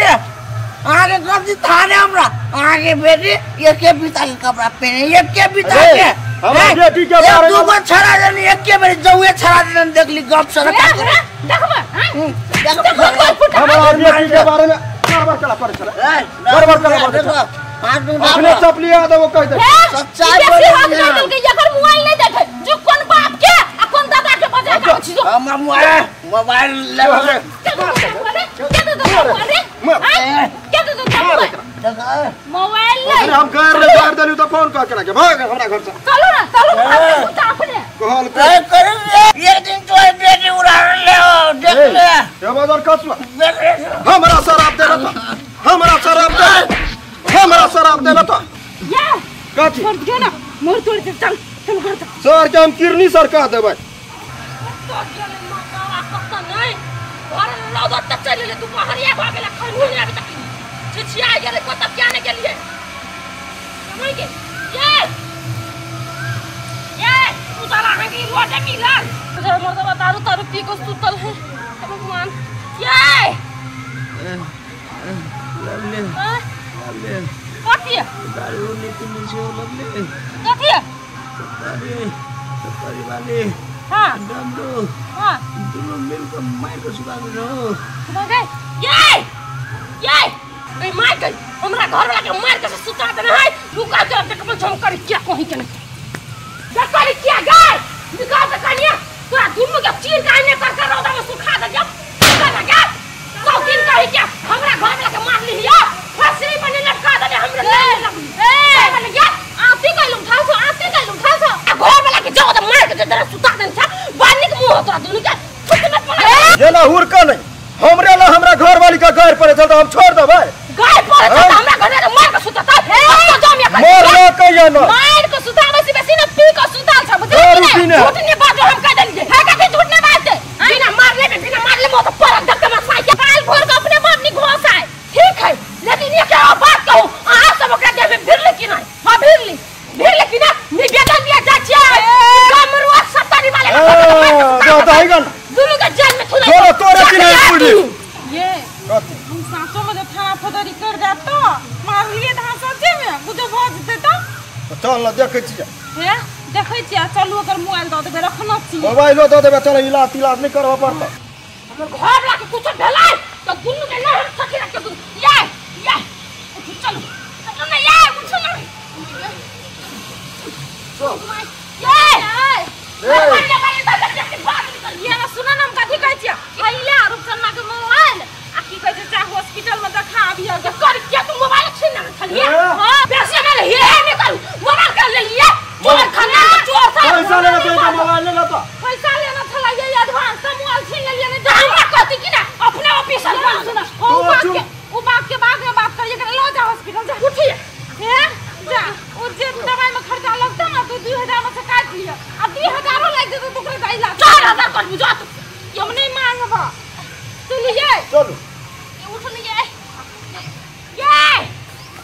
आगे गलती थाने हमरा आगे बेटी एके बिता के कपड़ा पहने एके बिता के हमरा बेटी के बारे दू गो छड़ा देनी एके बेर जौए छड़ा देनी देखली गप सर का देखबा हां हमरा बेटी के बारे में गड़बड़ कला करे चला गड़बड़ कला करे पांच मिनट अपने चपली आ दे वो कह दे सच्चाई बोल के एकर मोबाइल नहीं देखे जो कोन बाप के आ कोन दादा के बजा के छी जो हमरा मोबाइल ले मोबाइल ले हम घर ले गार देलु त फोन कर के भाग हमरा घर से चलो ना चलो ना अपने कहल कर एक दिन तो बेटी उड़ा ले देख ले ये बाजार कसवा हमरा शराब दे रहा हमरा शराब दे हमरा शराब दे रहा या कथि छोड़ दियो ना मोर तोड़ दे चल चल घर चल सर के हम किरनी सर कह देबै तो गेले माता पक्का नहीं घर लौद तक चल ले तू बाहरिया भ गेला खनु नहीं अभी तक छिछिया गेले कत क्या ने गेलिए समझ के ये ये तू साला हंगी रोड मिलल तुझे मर्दवा दारू तारू पी को सुतल है भगवान ये लवले लवले कथि दारू नहीं पीने से लवले कथि सत्तारी वाले हां डमरू हां दोनों मिलकर मार के सुता दो सुता ये ये ए मार के हमरा घर वाला के मार के सुता देना है रुका के देखब हम कर क्या कहि के नहीं क्या कर क्या गए निकाल के कनिया तोरा दुनु के चीर काने कर कर रौदा में सुखा दे जब सुखा दे क्या सौ दिन कहि क्या हमरा घर वाला के मार लिहिया फांसी पर लटका देले हमरा नहीं लगली ए माने या आती गइलु उठा सो आती गइलु उठा सो आ घर वाला के जाओ त मार के जरा सुता देन छ बानी के मुंह तोरा दुनु के छुट मत पड़ा ये ना हुरका नहीं हमरे ला हमरा घर वाली का घर पर चल हम छोड़ देबै गाय पर त हमरा घर में मार के सुतता तो जाम या मार ला कहिया ना मार के सुतावे से बेसी ना पी के सुताल छ बुझली कि झूठ ने बाजो हम कह देलिए है कथि झूठ ने बाजते बिना मारले में बिना मारले मो तो परक धक्का में साइ के काल भोर के अपने बाप नी घोस आए ठीक है लेकिन ये क्या बात कहूं अहाँ सब ओकरा देह में भिरले कि नहीं हां भिरली भिरले कि ना निवेदन दिया जा छियै कमरुआ सत्तरी वाले का जो दहीगन दुनु के जेल में थुले तोरा तोरा कि नहीं पुड़ी ये हम सासो में थाना फदरी कर दे तो मार लिए त हम सच्चे में कुछ भ जते त चल न देखै छियै हे देखै छियै चलू ओकर मोबाइल द देबै रखना छी मोबाइलो द देबै चल इलाज तिलाज नहीं करबा पड़त हमर घर ला के कुछ भेलै त दुनु के ना हम सखी रख के दुनु ये ये उठ चलू चलू ना ये उठ ना चल ये ये ना सुन ना हम कथि कहै छियै अइले रूपचन्ना के मोबाइल आ की कहै छै चाहे हॉस्पिटल में देखा आबियै के कर क्या तू मोबाइल छीन ना छलिए हां पैसे ना ले हे निकल मोबाइल कर ले लिए चोर खाना के चोर था पैसा लेना तो मोबाइल लेना तो पैसा लेना छला ये एडवांस त मोबाइल छीन लेलिए नहीं तो हमरा कहती कि ना अपने ऑफिसर बन सुन ओ बाप के ओ बाप के बाद में बात करिए के लो जा हॉस्पिटल जा उठिए हे जा ओ जे दवाई में खर्चा लगता ना तो 2000 में से काट लिया आ 2000 लागि जेतौ तो ओकरे दाई लाग 4000 कर बुझा तू हम नहीं मांगबा चलिए चलू उठ लिए ये ये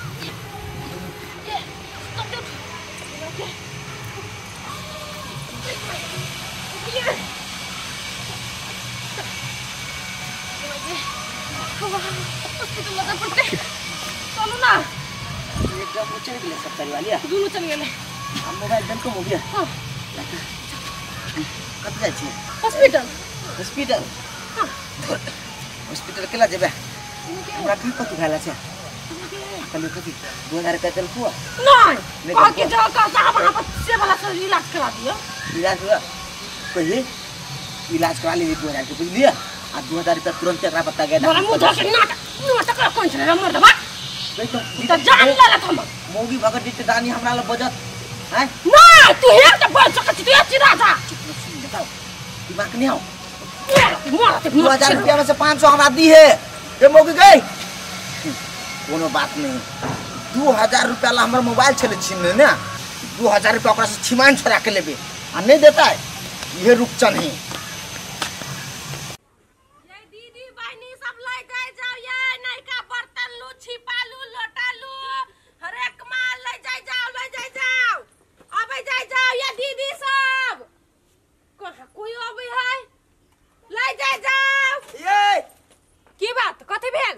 हॉस्पिटल लगा पड़ते चलू ना एकदम चल गेलै सत्तरी वाली दुनू चल गेलै हम मोबाइल देलको हो गया हां कत जाइ छी हॉस्पिटल हॉस्पिटल हां हॉस्पिटल केला जेबै हमरा की कथि भेल छै कहलियो कथि 2000 रुपया देलको नहीं कह के जाओ कह साहब वहां पर से वाला से इलाज करा दियो इलाज हुआ कहिए इलाज करा लेली 2000 के बुझलिए आ 2000 रुपया तुरंत एकरा पता गया मोरा मुंह धो के नाटक नाटक कोन छै रे मर्दबा तो जान लगा हम मौगी भगत दिते दानी हमरा ल बजत हैं नहीं तू हेर के बोल सकत छी तू एची राजा सुन बताओ दिमाग नहीं आओ मोरा 2000 रुपया में से 500 हमरा दी है ये मौगी गई कोनो बात नहीं 2000 रुपया ला हमर मोबाइल छले छीन ने 2000 रुपया ओकरा से छिमान छोड़ा के लेबे आ नहीं देता है ये रुपचन है। ये दीदी बहनी सब ले जाए जाओ, ये नयका बर्तन लू, छिपा लू, लोटा लू, हर एक माल ले जाए जाओ, ले जाए जाओ, अबे जाए जाओ ये दीदी सब। कहाँ कोई अबे है? ले जाए जाओ। ये की बात कथी भेल?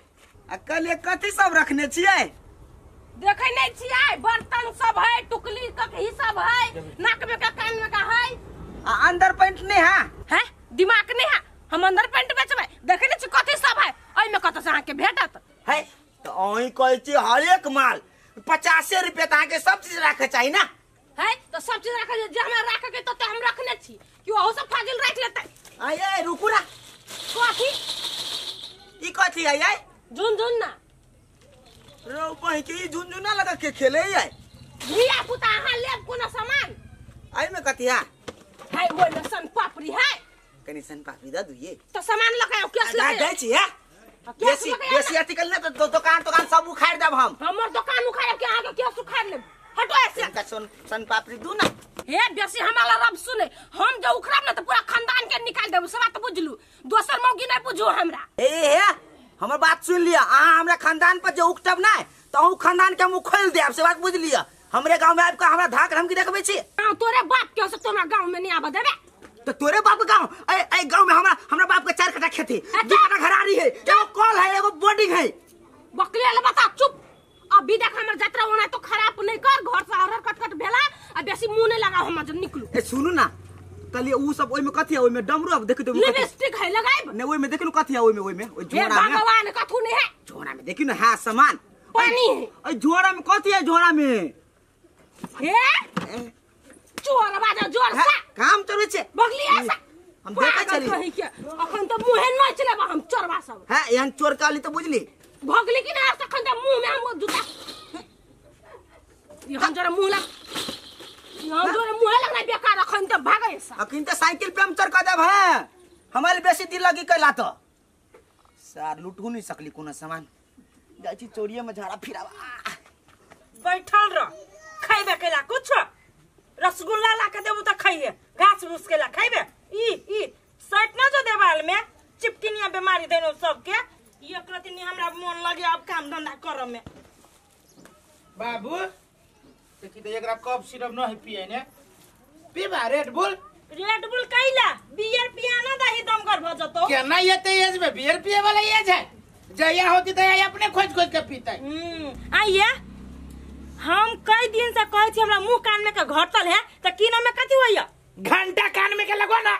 अकल ये कथी सब रखने छियै? देखे नहीं छियै, बर्तन सब है, टुकली ककही सब है, नाक में का कान में का है। आ अंदर पैंट नहीं है? है दिमाग नहीं है, हम अंदर पैंट बेचबै। देखे नहीं छी कथी सब है, एहि में कत से अहाँ के भेटत है? तो अहीं कहै छी हरेक माल 50 रुपया त अहाँ के सब चीज राखे चाही ना। है तो सब चीज राखे जे हमरा राखे के तो हम रखने छी, कि ओहो सब फाजिल राख लेतै। आ ये रुकू ना, कथी ई कथी है? ये झुनझुन ना रो बहि के ई झुनझुना लगा के खेले है। धिया पुता अहाँ लेब कोनो सामान? एहि में कथी है? है ओहि में सन पापड़ी है। कनी सन पापड़ी द दुइए तो सामान लगा कैश लगा दै छी है। बेसी बेसी अथी कल ना तो दुकान दुकान सब उखाड़ देब हम। हमर दुकान उखाड़ब के अहाँ के कैश उखाड़ लेब? हटो ऐसे। इनका सन पापड़ी दू ना। हे बेसी हमारा रब सुने, हम जो उखड़ब ना तो पूरा खानदान के निकाल देब, सब बात बुझलू, दोसर मौगी नहीं बुझू हमरा। ए हे हमर बात सुन लिया, अहाँ हमरा खानदान पर जो उखटब ना तो अहूँ खानदान के हम उखोल देब, से बात बुझ लिया। हमरे गांव में आबि के हमरा धाक धमकी देखबै छी? तोरे बाप के से तोरा गांव में नहीं आबऽ देबे। तो तोरे बाप के गांव ए ए गांव में हमरा हमरा बाप के 4 कट्ठा खेती, 2 कट्ठा घरारी है, एगो कल है, एगो बोर्डिंग है। बकले ले बता चुप। अभी देख हमर यात्रा होना तो खराब नहीं कर, घर से हरर कटकट भेला आ बेसी मुंह नहीं लगाओ हम जब निकलू। ए सुनू ना, कहलिए उ सब ओइ में कथी है? ओइ में डमरू अब देखि तो लिपस्टिक है लगाइब नहीं? ओइ में देखि न कथी है? ओइ में ओइ में ओइ झोरा में भगवान कथू नहीं है झोरा में देखि न है सामान पानी है। ओइ झोरा में कथी है? झोरा में हे चोर बाजा जोर से काम चलै छै बगली ऐसा हम देखै छली के अखन त मुहे न चलेबा हम चोरबा सब हां एहन चोर काली त बुझली भगली कि ना अखन त मुंह में हम जूता ई हम जरा मुंह लग हम जरा मुंह लगना बेकार अखन त भागै ऐसा अखन त साइकिल पे हम चढ़ देब है हमारे बेसी दिल लगी कैला त सार लूटू नहीं सकली कोनो सामान जाइ छी चोरिये में झाड़ा फिरावा बैठल रह खैबे कैला कुछ रसगुल्ला ला के देबू त खैहे घास भूस केला खैबे ई ई सट न जो देवाल में चिपकिनिया बीमारी देनो सबके ई एकरति नी हमरा मन लगे अब काम धंधा करम में। बाबू देखी त एकरा कप सिरप न है पिए ने पीबा रेड बुल। रेड बुल कैला बियर पिया ना दही दमगर भ जतो केना एते एज में बियर पिए वाला एज है जया होती त अपने खोज खोज के पीते। आइए हम कई दिन से कहै छी हमरा मुंह कान में के घटल है त की ना में कथि होइया? घंटा कान में के लगो ना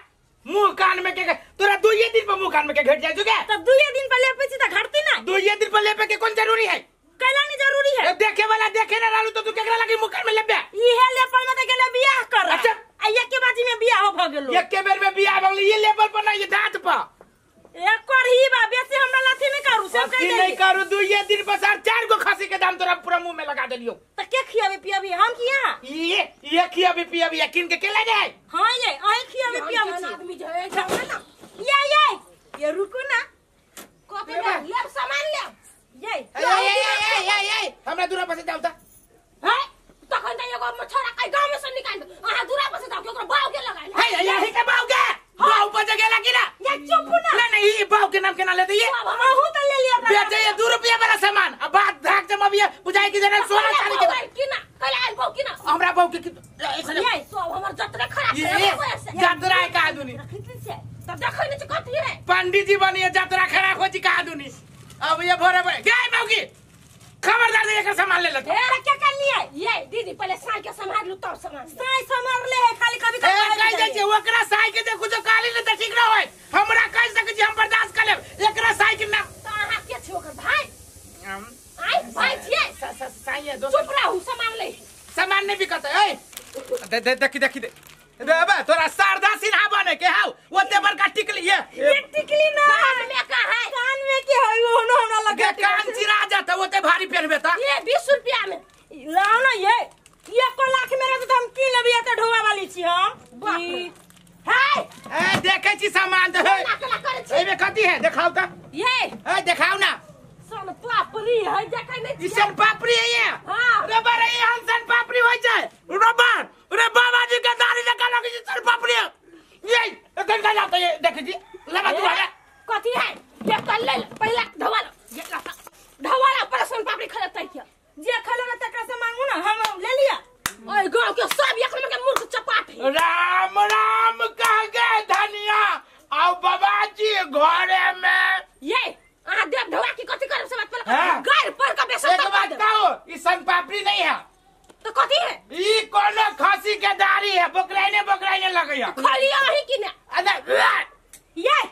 मुंह कान में के तोरा दुइये दिन पर मुंह कान में के घट जाय जुगे त दुइये दिन पर लेपे छी त घटती ना। दुइये दिन पर लेपे के कोन जरूरी है? कैला नहीं जरूरी है। देखे वाला देखे ना रालू तो तू केकरा लगी मुंह कान में लेबे? इहे लेपल में त गेले बियाह कर। अच्छा आ एके बाजी में बियाह भ गेलो। एके बेर में बियाह भ गेलो ये लेवल पर ना ये दांत पर एक और ही बा बेसी हमरा लाथी नहीं करू सब कह नहीं करू दुइये दिन पर सार 4 गो खांसी के दाम तोरा पूरा मुंह में लगा देलियो त के खियाबे पियाबे हम किया ये खियाबे पियाबे यकीन के केला जाए। हां ये अही खियाबे पियाबे आदमी जे जाओ ना ये ये रुको ना कॉपी में लेब सामान लेब ये ए ए ए ए हमरा दूरा पर से जाऊ त है तखन त एगो मछरा के गांव में से निकाल दे अहाँ दूरा पर से जाऊ केकरो बाव के लगाइल है यही के बाव के बाव पर जगह लगी ना ये चुप ना नहीं नहीं ये बाव के नाम के ना लेते ये हमहू त ले लिया बेचे ये 2 रुपया वाला सामान अब बात धाक जमा भी बुझाई की जना सोना चांदी के की ना कल आइल बाव की ना हमरा बाव के ये सब हमर जतरा खराब ये जतरा है का दुनी तब देखै नै कथी है पंडित जी बनिए जतरा खराब हो जी का दुनी अब ये भोरे भोरे गए बाव की खबरदार दे एकर सामान ले लेते ए क्या कर लिए ये दीदी पहले साई के संभाल लू तब सामान साई संभाल ले है खाली कभी कभी कह दे जे ओकरा साई के जे कुछ काली ले त ठीक न होय हमरा कह सके जे हम बर्दाश्त कर लेब एकरा साई के नाम त अहाँ के छी ओकर भाई आई भाई छियै साई है दोस्त चुप रहू सामान ले सामान नहीं बिकत ए दे दे देखी देखी दे रे बे तोरा शारदा सिन्हा बने के हाउ ओते बड़का टिकली ये टिकली ना कान में का है कान में के है ओनो हमरा लगे कान चिरा जाता ओते भारी पेनबे त ये 20 रुपया में लाओ ना ये 1 लाख में रहत त हम की लेबै त ढोवा वाली छी हम हाय ए देखै छी सामान त है एमे कथी है देखाउ त ये ए देखाउ ना सन पापड़ी है देखै नै ई सन पापड़ी है ये हां रे बरे ई हम सन पापड़ी होय छै रबर रे बाबा जी के दाढ़ी लगा लगे सन पापड़ी बढ़िया खाली आही कि ने अरे ये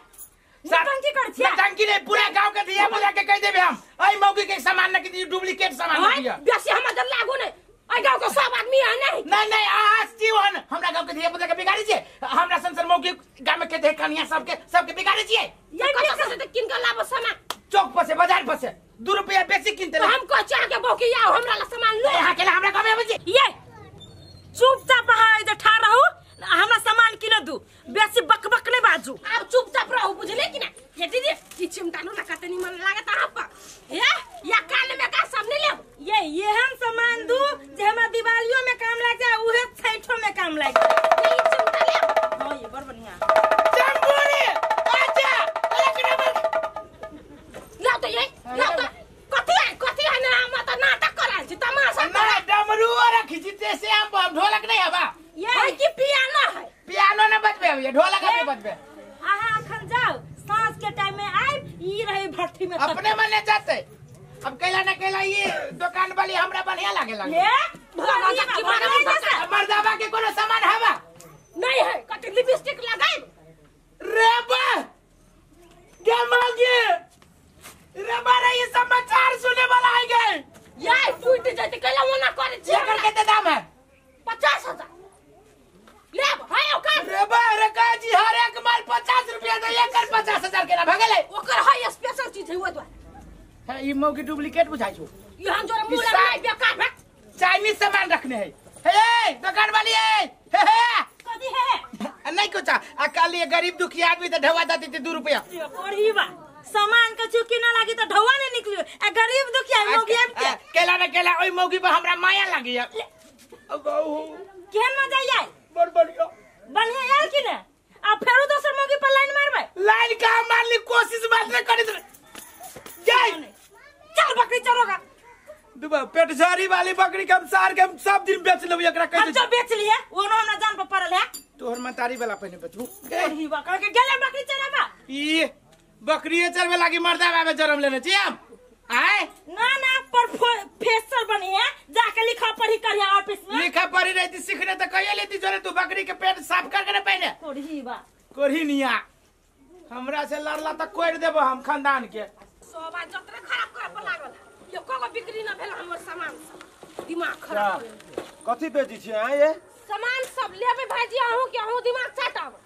नौटंकी कर छियै नौटंकी नहीं पूरा गांव के दिया बोला के कह देबे हम आई मौगी के सामान न की डुप्लीकेट सामान दिया बेसी हम जब लागू नहीं आई गांव के सब आदमी है नहीं नहीं नहीं आज जीवन हमरा गांव के धिया पुता के बिगाड़ी छियै हमरा संसर मौगी गांव में के देख कनिया सबके सबके बिगाड़ी छियै ये कत से किन के लाबो सामान चौक पर से बाजार पर से 2 रुपया बेसी किनते तो हम को चाह के बौकी आओ हमरा ला सामान लो यहां के हमरा गांव में आबै छी ये चुपचाप अहाँ इधर ठाड़ रहू हमरा सामान किन दू बेसी बकबक नहीं बाजू आप चुपचाप रहू बुझले कि ना ये दीदी ई चिमटा लो ना कते निमन लागत अहाँ पर या कान में का सब नहीं लेब ये हम सामान दू जे हमरा दिवालियों में काम लाग जाए उहे छठो में काम लाग जाए ये चिमटा लेब हां ये बड़ बढ़िया चंबूरी अच्छा एक नंबर लाओ तो ये लाओ तो कथी है ना हम तो नाटक कराल छी तमाशा ना डमरू रखी छी ते से हम ढोलक नहीं हवा ये है कि पियानो है पियानो ना बजबे अब ये ढोलक अभी बजबे अहाँ अखन जाओ साँझ के टाइम में आइब ई रही भट्ठी में अपने मने जाते अब कैला ना कैला ये दुकान वाली हमरा बढ़िया लागे लागे ये मर्दावा के कोनो सामान हवा नहीं है कते लिपस्टिक लगाई रे बा गेमगी रे बा रे ये समाचार सुने वाला आ गए ये फूट जाते कैला ओना करे छी एकर कते दाम है 50,000 लेब है ओकर रे बा रे का जी हर एक माल 50 रुपया दे एकर 50,000 केना भगले ओकर है स्पेशल चीज है ओ द्वारा है ई मौकी डुप्लीकेट बुझाइ छौ यहाँ जोरे मुंह लगाई बेकार भे चाइनीज सामान रखने है हे दुकान वाली है हे हे कथी है नहीं कुछ आ कल ये गरीब दुखी आदमी त ढवा देती थी 2 रुपया ओढ़ी बा सामान के चुकी ना लागी त ढवा नहीं निकलियो आ गरीब दुखी मौगी आबि के केला ना केला ओई मौगी पर हमरा माया लागी अब केहन मजा आयल बड़ बढ़िया बढ़िया आयल कि ना आ फेरो दोसर मौगी पर लाइन मारबै लाइन का मारली कोशिश मात्र करी जय चल बकरी चरोगा दुबा पेटझारी वाली बकरी के हम सार के हम सब दिन बेच लेब एकरा हम कैसे जो बेच लिए वो ना हमरा जान पर पड़ल है तोहर मतारी वाला पहिने बेचबू ओढ़ी बा कह के गेले बकरी चराबा ई बकरीए चरबे लागी मर्दा बाबे जन्म लेने छी हम आए ना ना पर फेसर बनी है जाके लिखा पढ़ी करिया ऑफिस में लिखा पढ़ी रहती सीखने तो कहिए लेती जोरे तू बकरी के पेट साफ करके ना पहले कोढ़ी बा कोढ़ी निया हमरा से लड़ला त कोड़ देबो हम खानदान के सब आज जतरे खराब करे पर लागल ये कोगो बिक्री न भेल हमर सामान सब दिमाग खराब कथी बेची छी आ ये सामान सब लेबे भाईजी अहूं के अहूं दिमाग चाटाब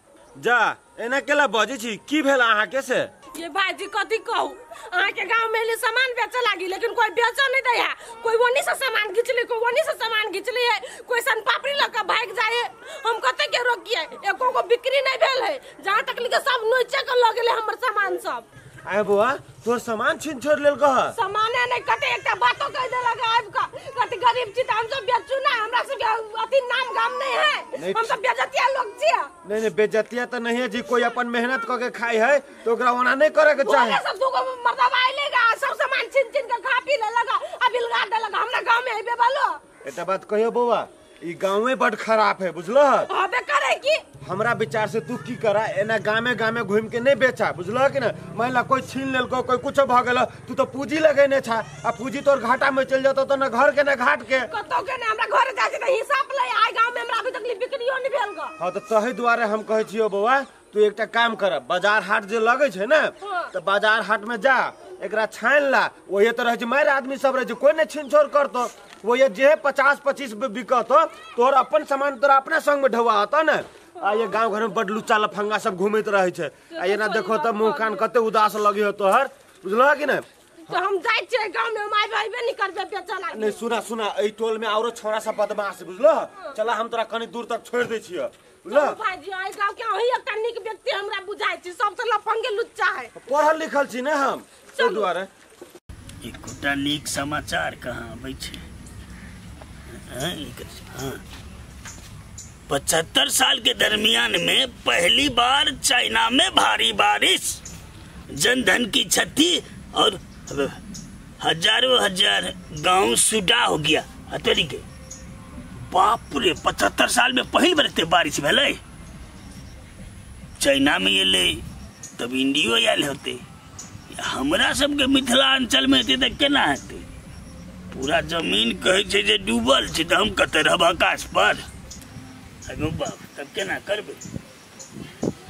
जा एना केला बजै छी की भेल अहाँ के से ये भाईजी कथी कहू अहाँ के गांव में ले सामान बेचे लागी लेकिन कोई बेचो नहीं दे है कोई वनी से सामान घिचले कोई वनी से सामान घिचले है कोई सन पापड़ी लग के भाग जाए हम कते के रोकिए एको को बिक्री नहीं भेल है जहां तक लिखे सब नोचे के ल गेले हमर सामान सब आए बुआ तोर सामान छीन छोड़ लेल कह सामाने नहीं कते एकटा बातो कह देलक आबि के कते गरीब छी त हम सब बेचू ना हमरा सब के अथी नाम गाम नहीं है हम सब बेजतिया लोग छी नहीं नहीं बेजतिया त नहीं है जी कोई अपन मेहनत क के खाई है तो ओकरा ओना नहीं करे के चाही सब दूगो मर्दवा आइलेगा सब सामान छीन छीन के खा पी लेलक आ बिलगा देलक हमरा गांव में आइबे बालो एकटा बात कहियो बौआ ई गांवे बड़ खराब है बुझलो हबे करे की हमरा विचार से तू की करा एना गामे गामे घूम के नहीं बेचा बुझलो कि ना मान ला कोई छीन लेलको कोई कुछ भ गेल तू तो पूंजी लगेने छा आ पूंजी तोर घाटा में चल जातो त ना घर के ना घाट के कतौ के ना हमरा घर जाके त हिसाब ले आइ गांव में हमरा अभी तक बिक्रियो नहीं भेल ग हां त तही दुआरे हम कहै छियो बौआ तू एकटा काम कर बाजार हाट जे लगै छै ना त बाजार हाट में जा एकरा छान ला ओहे त रहै छै मार आदमी सब रहै छै कोई नहीं छीन छोड़ करतो वो ये जे 50-25 बिकत तोहर अपन सामान तोरा अपना संग में ढवा आता ना आ ये गांव घर में बड़ लुच्चा लफंगा सब घूमैत रहे छै आ एना देखो त मुंह कान कते उदास लगी हो तोहर बुझलह कि ना तो हम जाय छियै गांव में माय भाईबे नहीं करबे बेचऽ लागी नहीं सुना सुना एई टोल में औरो छोरा सब बदमाश बुझलह चला हम तोरा कनी दूर तक छोड़ दै छियै बुझलह भाईजी आई गांव के अहीं एकटा नीक व्यक्ति हमरा बुझाय छी सब से लफंगे लुच्चा है पढ़ल लिखल छी ना हम तै दुआरे एकोटा नीक समाचार कहाँ अबै छै हाँ 75 साल के दरमियान में पहली बार चाइना में भारी बारिश, जनधन की क्षति और हजारों हजार गांव सुडा हो गया। के बाप रे, 75 साल में पहली बार इतने बारिश भेलै चाइना में एलै तब इंडियो आयल होते। हमरा सबके मिथिलांचल में हेतै तऽ केना हेतै? पूरा जमीन कहै छै जे डूबल छै तऽ हम कतऽ रहब आकाश पर? अगो बाप, तब केना करबै?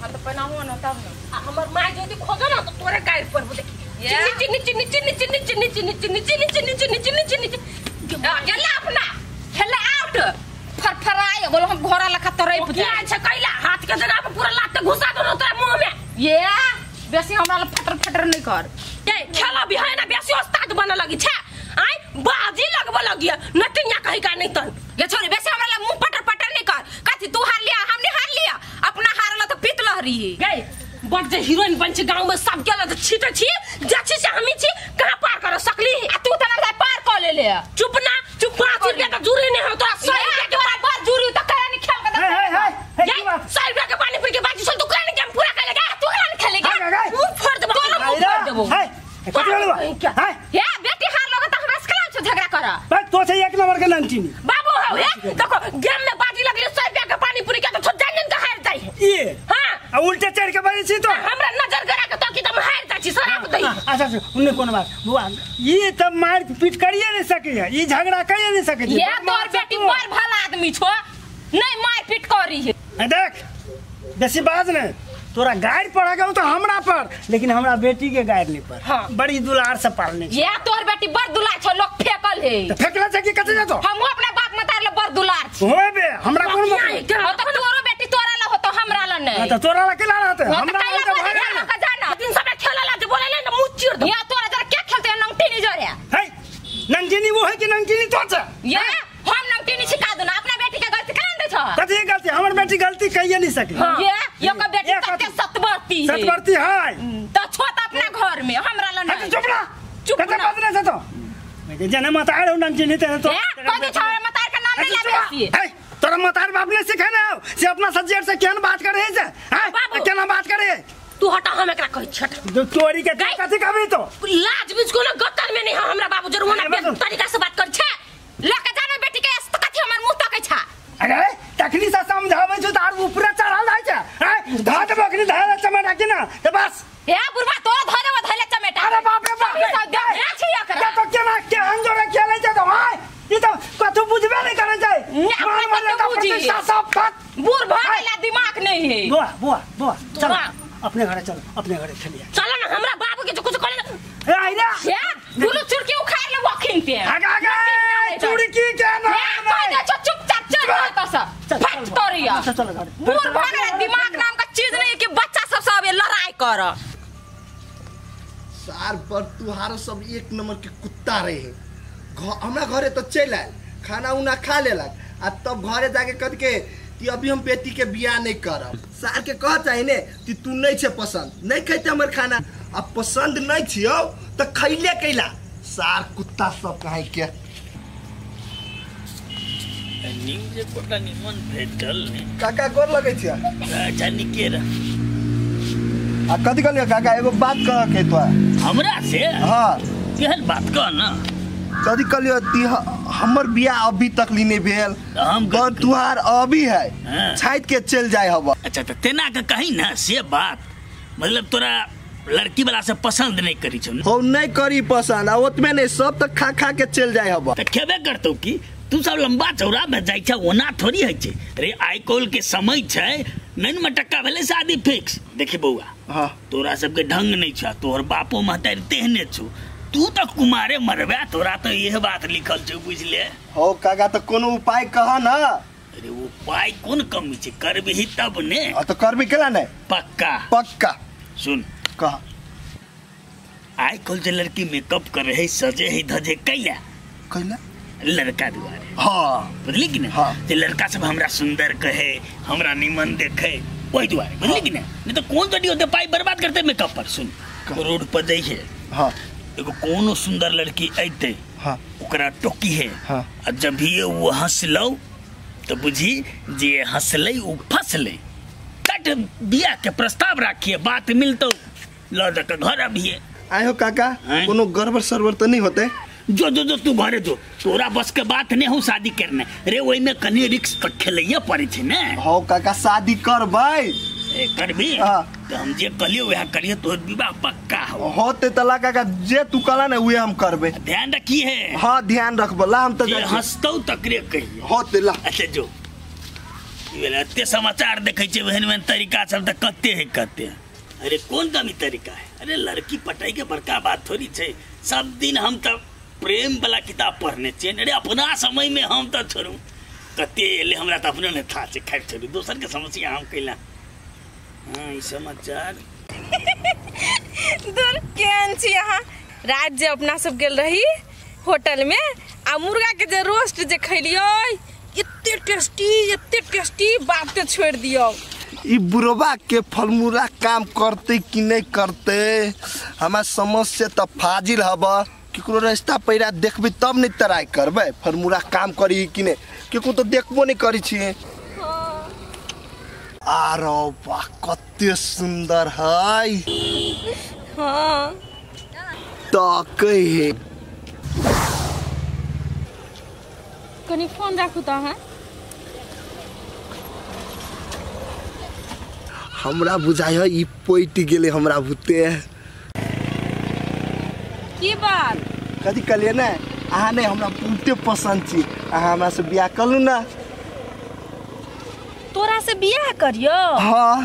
हां तो पहनाहो न तब न। आ हमर माय जदी खोजो ना तो तोरे गाय पर देखी। नीचे नीचे नीचे नीचे नीचे नीचे नीचे नीचे नीचे नीचे नीचे नीचे नीचे गेला अपना खेला आउट फरफराय बोलो हम घोड़ा लखा तरई क्या छै कैला हाथ के जगह पर पूरा लात घुसा दो तोरा मुंह में। ये बेसी हमरा ल फटर फटर नहीं कर। ए खेला भी है ना बेसी उस्ताद बन लगी छै। आय बाजी लगबो लगी नटिया कहि का नहीं तन। ये छोरी बेसी हमरा ल मुंह पटर पटर नहीं कर। कथि तू हार लिया हमने हार लिया अपना हारला तो पीत लहरी है। गई बड़ जे हीरोइन बन छी गांव में सब गेल त छी त छी जाछि से हमी छी कहां पार कर सकली। आ तू त ना पार क ले ले। चुप ना चुप 5 रुपया का जूरी नहीं हो तोरा 100 रुपया के तोरा बड़ जूरी त करा नहीं खेल के हे हे हे की बात 100 रुपया के पानी पूरी के बाजी सुन तू करा नहीं गेम पूरा कर लेगा तू करा नहीं खेलेगा मुंह फोड़ देबो तोरा मुंह फोड़ देबो। हे कथि बोलबो क्या हे हे बेटी हार लगे त हमरा से केना छो झगड़ा कर भाई तो छै एक नंबर के नंटीनी बाबू हो। हे देखो गेम में बाजी लगली 100 रुपया के पानी पूरी के तो जान जान के हार जाई ये। हां आ उल्टे चढ़ के बाजी छी तो हमरा नजर गरा के तो की तुम हार जाई छी शराब दई। अच्छा अच्छा उन्ने कोनो बात बुआ ये त मार पीट करिए नहीं सके है ई झगड़ा करिए नहीं सके। ये तोर बेटी बड़ भला आदमी छो नहीं मार पीट करी है। देख बेसी बाज ने तोरा गाड़ पड़ गयो तो हमरा पर लेकिन हमरा बेटी के गाड़ नहीं पर। हाँ। बड़ी दुलार से पालने ये तोर बेटी बड़ दुलार छो लोग फेकल है त फेकला छै कि कथि जातो हम अपना बाप मतार ले बड़ दुलार छी होबे हमरा कोन मतलब त तोरो बेटी तोरा ल होतो हमरा ल नहीं। हां त तोरा ल केला रहते हमरा ल त भागे का जाना दिन सब खेला ला जे बोले ले न मुंह चीर दो। ये तोरा जरा क्या खेलते हैं नंगटीनी जरे हे नंगटीनी वो है कि नंगटीनी तो छ ये हम नंगटीनी सिखा दो ना अपना बेटी के गलती केना दे छ कथि गलती हमर बेटी गलती कहिए नहीं सके। ये ये का बेटी तते सतवर्ती है सतवर्ती है त छोट अपना घर में हमरा ल नहीं। चुप ना चुप कते बात नहीं छ तो जना मत आड़ नंगटीनी ते तो कथि छ मतार के नाम नहीं लेबे। हे तोरा मतार बाप ने सिखाने हो से अपना सज्जर से केहन बात करे है से हां केना बात करे तू हटा हम एकरा कहै छट चोरी के कथि कहबी तो लाज बीच कोनो गतर में नहीं है हमरा बाबू जरूर होना तरीका से बात कर छे लके जाना बेटी के कथि हमर मुंह तकै छा। अरे तखनी से समझाबै छ त आर ऊपर चढ़ल जाय छै हैं धा देबो अखनी धारे चमेटा के ना त बस हे बुढ़वा तोरा ध देबो धैले चमेटा। अरे बाप रे बाप रे छी एकरा तो केना केहन जोरे खेलै छै तो हाय ई त कथु बुझबे नहीं करे छै मान मर्यादा प्रतिष्ठा सब फट बूढ़ भ गेला दिमाग नहीं है। बुआ बुआ बुआ चल अपने घरे चल अपने घरे खेलिए चल ना हमरा बाबू के कुछ करे ए आइरा हे दुनु चुरकी उखाड़ ले वखिन पे आगे आगे चुरकी के ना कह दे चुपचाप चल त सब फट तोरिया चल घरे बूढ़ भ गेला दिमाग नाम का चीज नहीं कि बच्चा सब सब लड़ाई कर। सार पर तुहारो सब एक नंबर के कुत्ता रहे हमरा घरे तो चल आयल खाना उना खा लेलक आ तब घरे जाके कह के कि अभी हम बेटी के बियाह नहीं करब। सार के कह चाही ने कि तू नहीं छे पसंद नहीं खैते हमर खाना आ पसंद नहीं छियो तो खैले कैला सार कुत्ता सब काहे के न्यूज एकोटा निमन भेटल ने काका गोर लगै छियै। अच्छा निके रह आ कथि कहलियै काका एगो बात कह के तो हमरा से। हां केहन बात कह ना कथि कहलियै ती हमर बियाह अभी तक ली नहीं भेल हम तुहार अभी है छाइत के चल जाय हब। अच्छा त तेना के कही ना से बात मतलब तोरा लड़की वाला से पसंद नहीं करी छौ हो नहीं करी पसंद आ ओतमे नहीं सब त खा खा के चल जाय हब त खेबे करतौ की तू सब लंबा चौड़ा में जाय छ ओना थोड़ी है छै। रे आइ काल्हि के समय छै नैन मटक्का भेलै शादी फिक्स। देखी बौआ हां तोरा सबके ढंग नहीं छ तोहर बापो महतारी तेहने छौ तू तो कुमारे मरबे तोरा तो यह बात लिखल छौ बुझले। हो काका त कोनो उपाय कह ना। अरे उपाय कोन कमी छै करबही तब ने। आ तो करबी केला ने पक्का पक्का। सुन कह आइ काल्हि जे लड़की मेकअप करे है सजे है धजे कैला कैला लड़का दुआरे। हाँ बुझली कि नहीं। हाँ। जे लड़का सब हमरा सुंदर कहे हमरा निमन देखे वही दुआरे बुझली कि नहीं। नहीं तो कौन जड़ी होते पाई बर्बाद करते मेकअप पर। सुन रोड पर जाइए। हाँ एगो कोनो सुंदर लड़की अइते। हाँ ओकरा टोकी है। हाँ आ जब भी वो हंसलौ तो बुझी जे हंसलै वो फंसलै कट बियाह के प्रस्ताव राखिए बात मिलतो ल जाके घर अभिये। आयो हो काका कोनो गड़बड़ सरबड़ तो नहीं होते। जो जो जो तू घरे जो तोरा बस के बात नहीं हो शादी करने रे ओई में कनी रिस्क त खेलैया पड़े छै ने। हो काका शादी करबै ए करबी। हाँ। तो हम जे कहलियो वह करिए तोर विवाह पक्का हो होते तला काका जे तू कहला ने उहे हम करबे। ध्यान रखी है। हां ध्यान रखबो ला हम त हंसतौ तकरे कहिए होते ला। अच्छा जो एते समाचार देखै छियै ओहन ओहन तरीका सब तऽ कते है कते। अरे कोन कमी तरीका है? अरे लड़की पटाई के बड़का बात थोड़ी छै। सब दिन हम तऽ प्रेम वाला किताब पढ़ने छियै। अरे अपना समय में हम तऽ छोड़ू कते एलै हमरा तऽ अपने नहि था छै। खैर छोड़ू दोसर के समस्या हम कैला। हाँ ई समाचार दूर केहन छी अहाँ? रात जे अपना सब गेल रही होटल में आ मुर्गा के जे रोस्ट जे खैलियै एते टेस्टी बाते छोड़ दियौ। ई बुढ़वा के फलमूला काम करते कि नहीं करते हमार समझ से तो फाजिल हब। केकरो रास्ता पैरा देखबे तब नहीं ट्राई करबे फलमूला काम करी कि नहीं, केकरो तो देखबो नहीं करी छियै। आरो वाह कते सुंदर है। हाँ तकै है। कनी फोन राखू तो अहाँ। हमरा बुझाइ है ई पैट गेलै हमरा भूते। की बात? कथी कहलियै ने अहाँ नहीं हमरा बहुते पसंद छी, अहाँ हमरा से बियाह करू ना। तोरा से बियाह करियो? हाँ।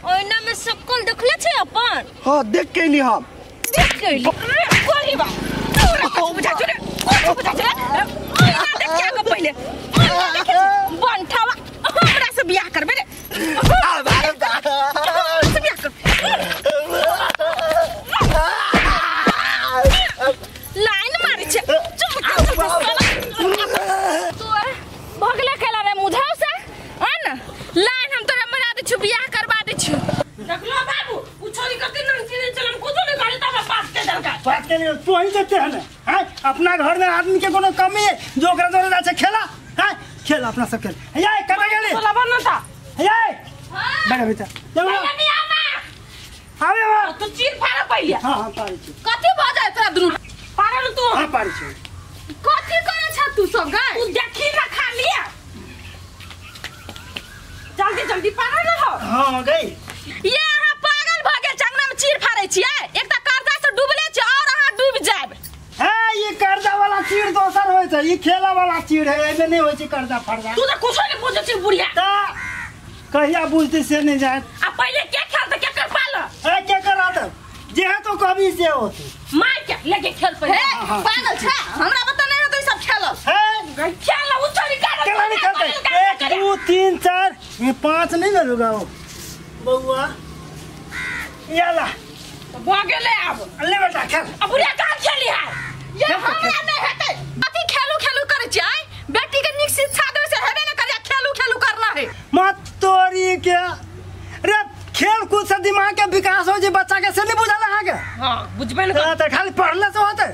ओइना में शकल देखले छै अपन? हाँ देख के नी हम। देख के ली। कोली बा तोरा कथी बुझाइ छौ रे? कथी बुझाइ छौ रे? ओइना देख के आगे पहिले। ओइना देखे बनठावा हमरा से बियाह करबे रे। हमरा से बियाह करबे। लाइन मारै छै। चुप चुप तोर भगले खेला रे मुझाउ से आ ना लाइन हम तोरा मरा दै छु बियाह करबा दै छु। देखलो बाबू उ छोरी कते नंसी नै चलम कुछो नै करे त बाप के दरकार बात के लिए तू ही देते है ना। हैं अपना घर में आदमी के कोनो कमी है जो ओकरा जोरे जा छै खेला। हैं खेल अपना सब खेल। ये कत गेली बोलाबो न त ये हां बैठ बेटा जाओ आवे आवे तू चीर फाड़ पहिले। हां हां पारी छी। कथि भ जाय तोरा दुनु पारे न तू। हां पारी छी। कथि करे छ तू सब गए? तू देखी ना खाली जल्दी जल्दी पारे न हो। हां गई ये अहाँ पागल भ गेल चंगना में चीर फाड़ै छियै। एक त कर्जा से डूबले छी और अहाँ डूब जायब। हे ये कर्जा वाला चीर दोसर होय छै, ई खेला वाला चीर है, एमे नै होय छै कर्जा फर्जा। तू त कुछो नै बुझै छी बुढ़िया। त कहिया बुझतै से नै जाय। आ पहिले के खेलत के कर पाल? ए के करात जे है तो कभी से होती मार के लेके खेल पहिले। पागल छ हमरा बता नै रहत ई सब खेलल। हे खेल उ छोरी का केला नहीं खेलते। 1 2 3 4 ये 5 नहीं मिलूगा वो बउआ याला भ गेलै आब। ले बेटा खेल। अब बुढ़िया कहाँ खेली है? ये हमरा नै हेतै। अथी खेलू खेलू करै छियै बेटी के नीक शिक्षा देबै से हेबे नै करिया खेलू खेलू करना है। मत तोरी के रे खेल कूद से दिमाग के विकास हो जे बच्चा के से नहीं बुझल अहाँ के। हां बुझबे नै त खाली पढ़ले से होतै।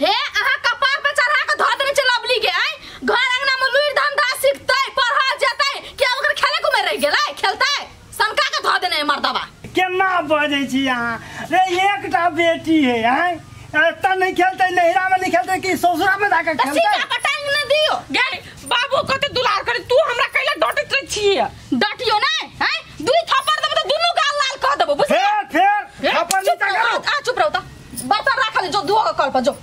हे अहाँ कपार पे चढ़ा के धऽ देने छै लवली के। आइ घर अंगना में लुरि धंधा सिखतै पढ़ा जेतै कि आब ओकर खेले को में रहि गेलै? खेलतै सनका के धऽ देने मर्दबा। केना बजै छी अहाँ रे? एकटा बेटी है आइ एतऽ नहीं खेलतै नैहरा में नहीं खेलतै कि ससुरा में जाके त खेलतै? सीता पर टांग न दियो। गे बाबू कते दुलार करे तू हमरा कैला डटैत रहै छियै? डटियो नै हैं दुई थप्पड़ देबो त दुनू गाल लाल कह देबो बुझली? फेर फेर थप्पड़ नहीं करो। आ चुप रहो त बर्तन राखल जो धो के कल पर जो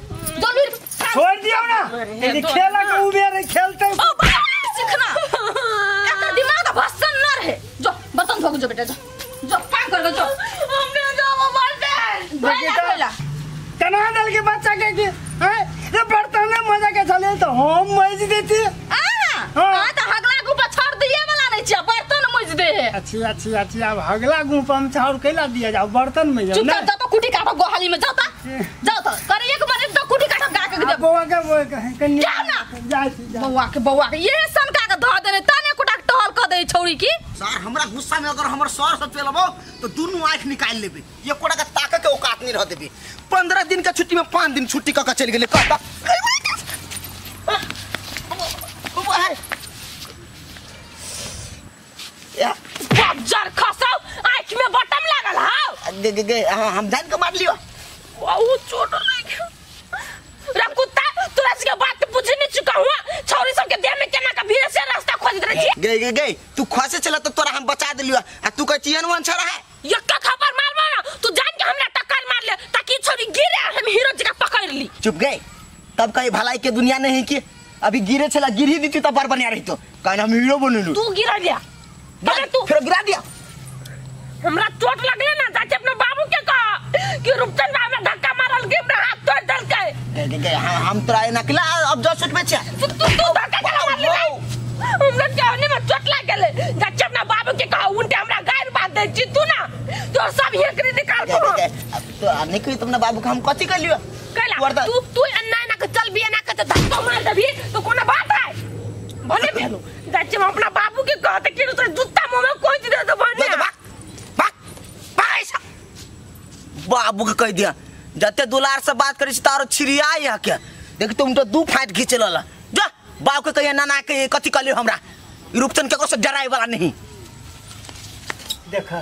जो लुरि छोड़ दियो ना। यदि खेला के उबेर खेलते ओ बाबा सिखना एकर दिमाग त भसन न रहे। जो बर्तन धो के जो बेटा जो जो काम कर जो हमने जाओ बर्तन धोला धोला तना दल के बच्चा के कि हैं रे बर्तन में मजा के चले तो हम मज देती। आ हां त हगला गुपा छोड़ दिए वाला नै छै बर्तन मज दे है। अच्छी अच्छी अच्छी अब हगला गुपा में छाउर कैला दिया जाओ बर्तन में जाओ। चुप जा तो कुटी काटो गोहाली में जाओ त जाओ त करे एक मरे तो कुटी काटो गा के दे बौआ के कन्या जा ना जा बौआ के ये सनका के ध देने तने कुटा के टहल क दे छौरी की। सर हमरा गुस्सा में अगर हमर सर से चलबो तो दुनू आंख निकाल लेबे। ये कोड़ा के ताके के औकात नहीं रह देबे। 15 दिन के छुट्टी में 5 दिन छुट्टी क के चल गेले। कहता या बज्जर खसाओ आंख में बटम लागल हाव। गे गे गे हम जान के मार लियो। बहुत चोट लागि रे कुत्ता तोरा से बात पूछ नहीं चुका हुआ। छौरी सब के देह में केना के भीड़ से रास्ता खोज रहे छी। गे गे गे तू खसे चला तो तोरा हम बचा देलियो आ तू कहै छी एहन वन छड़ा है। यक्का खबर मारबा ना तू जान के हमरा टक्कर मार ले ताकि छौरी गिरे हम हीरो जका पकड़ ली। चुप गए तब कहीं भलाई के दुनिया नहीं की। अभी गिरे छला गिरी दी त बार बढ़िया रहितो काहे हम हीरो बनलु। तू गिरा दिया अरे तू फिर गिरा दिया। हमरा चोट लगले ना जाके अपने बाबू के कह कि रूपचंद बा हमरा धक्का मारल के हमरा हाथ तोड़ देलकै। गे हम तोरा एना केला अब जस सुटबे छै। तू तू धक्का केला मारली रे? हमरा केहनी में चोट लाग गेले जाके अपना बाबू के कह उनटे हमरा गायर बात दे छी तू ना तो सब हेकरी निकाल तो तो नहीं कही तुमने बाबू के हम कथि कर लियो कैला तू तू अन्ना ना के चल भी ना के धक्का मार देबी तो कोनो बात है भले भेलो जाके हम अपना बाबू के कहते कि तोरा जूता मुंह में कोच दे दे बने पैसा बाबू के कह दिया जते दुलार से बात करी तारो छिरिया है के देख तुम तो दू फाट घीच लला जा बाबू के कहिया नाना के कथि कहलियो हमरा ई रूपचंद केकरो से डराए वाला नहीं। देखा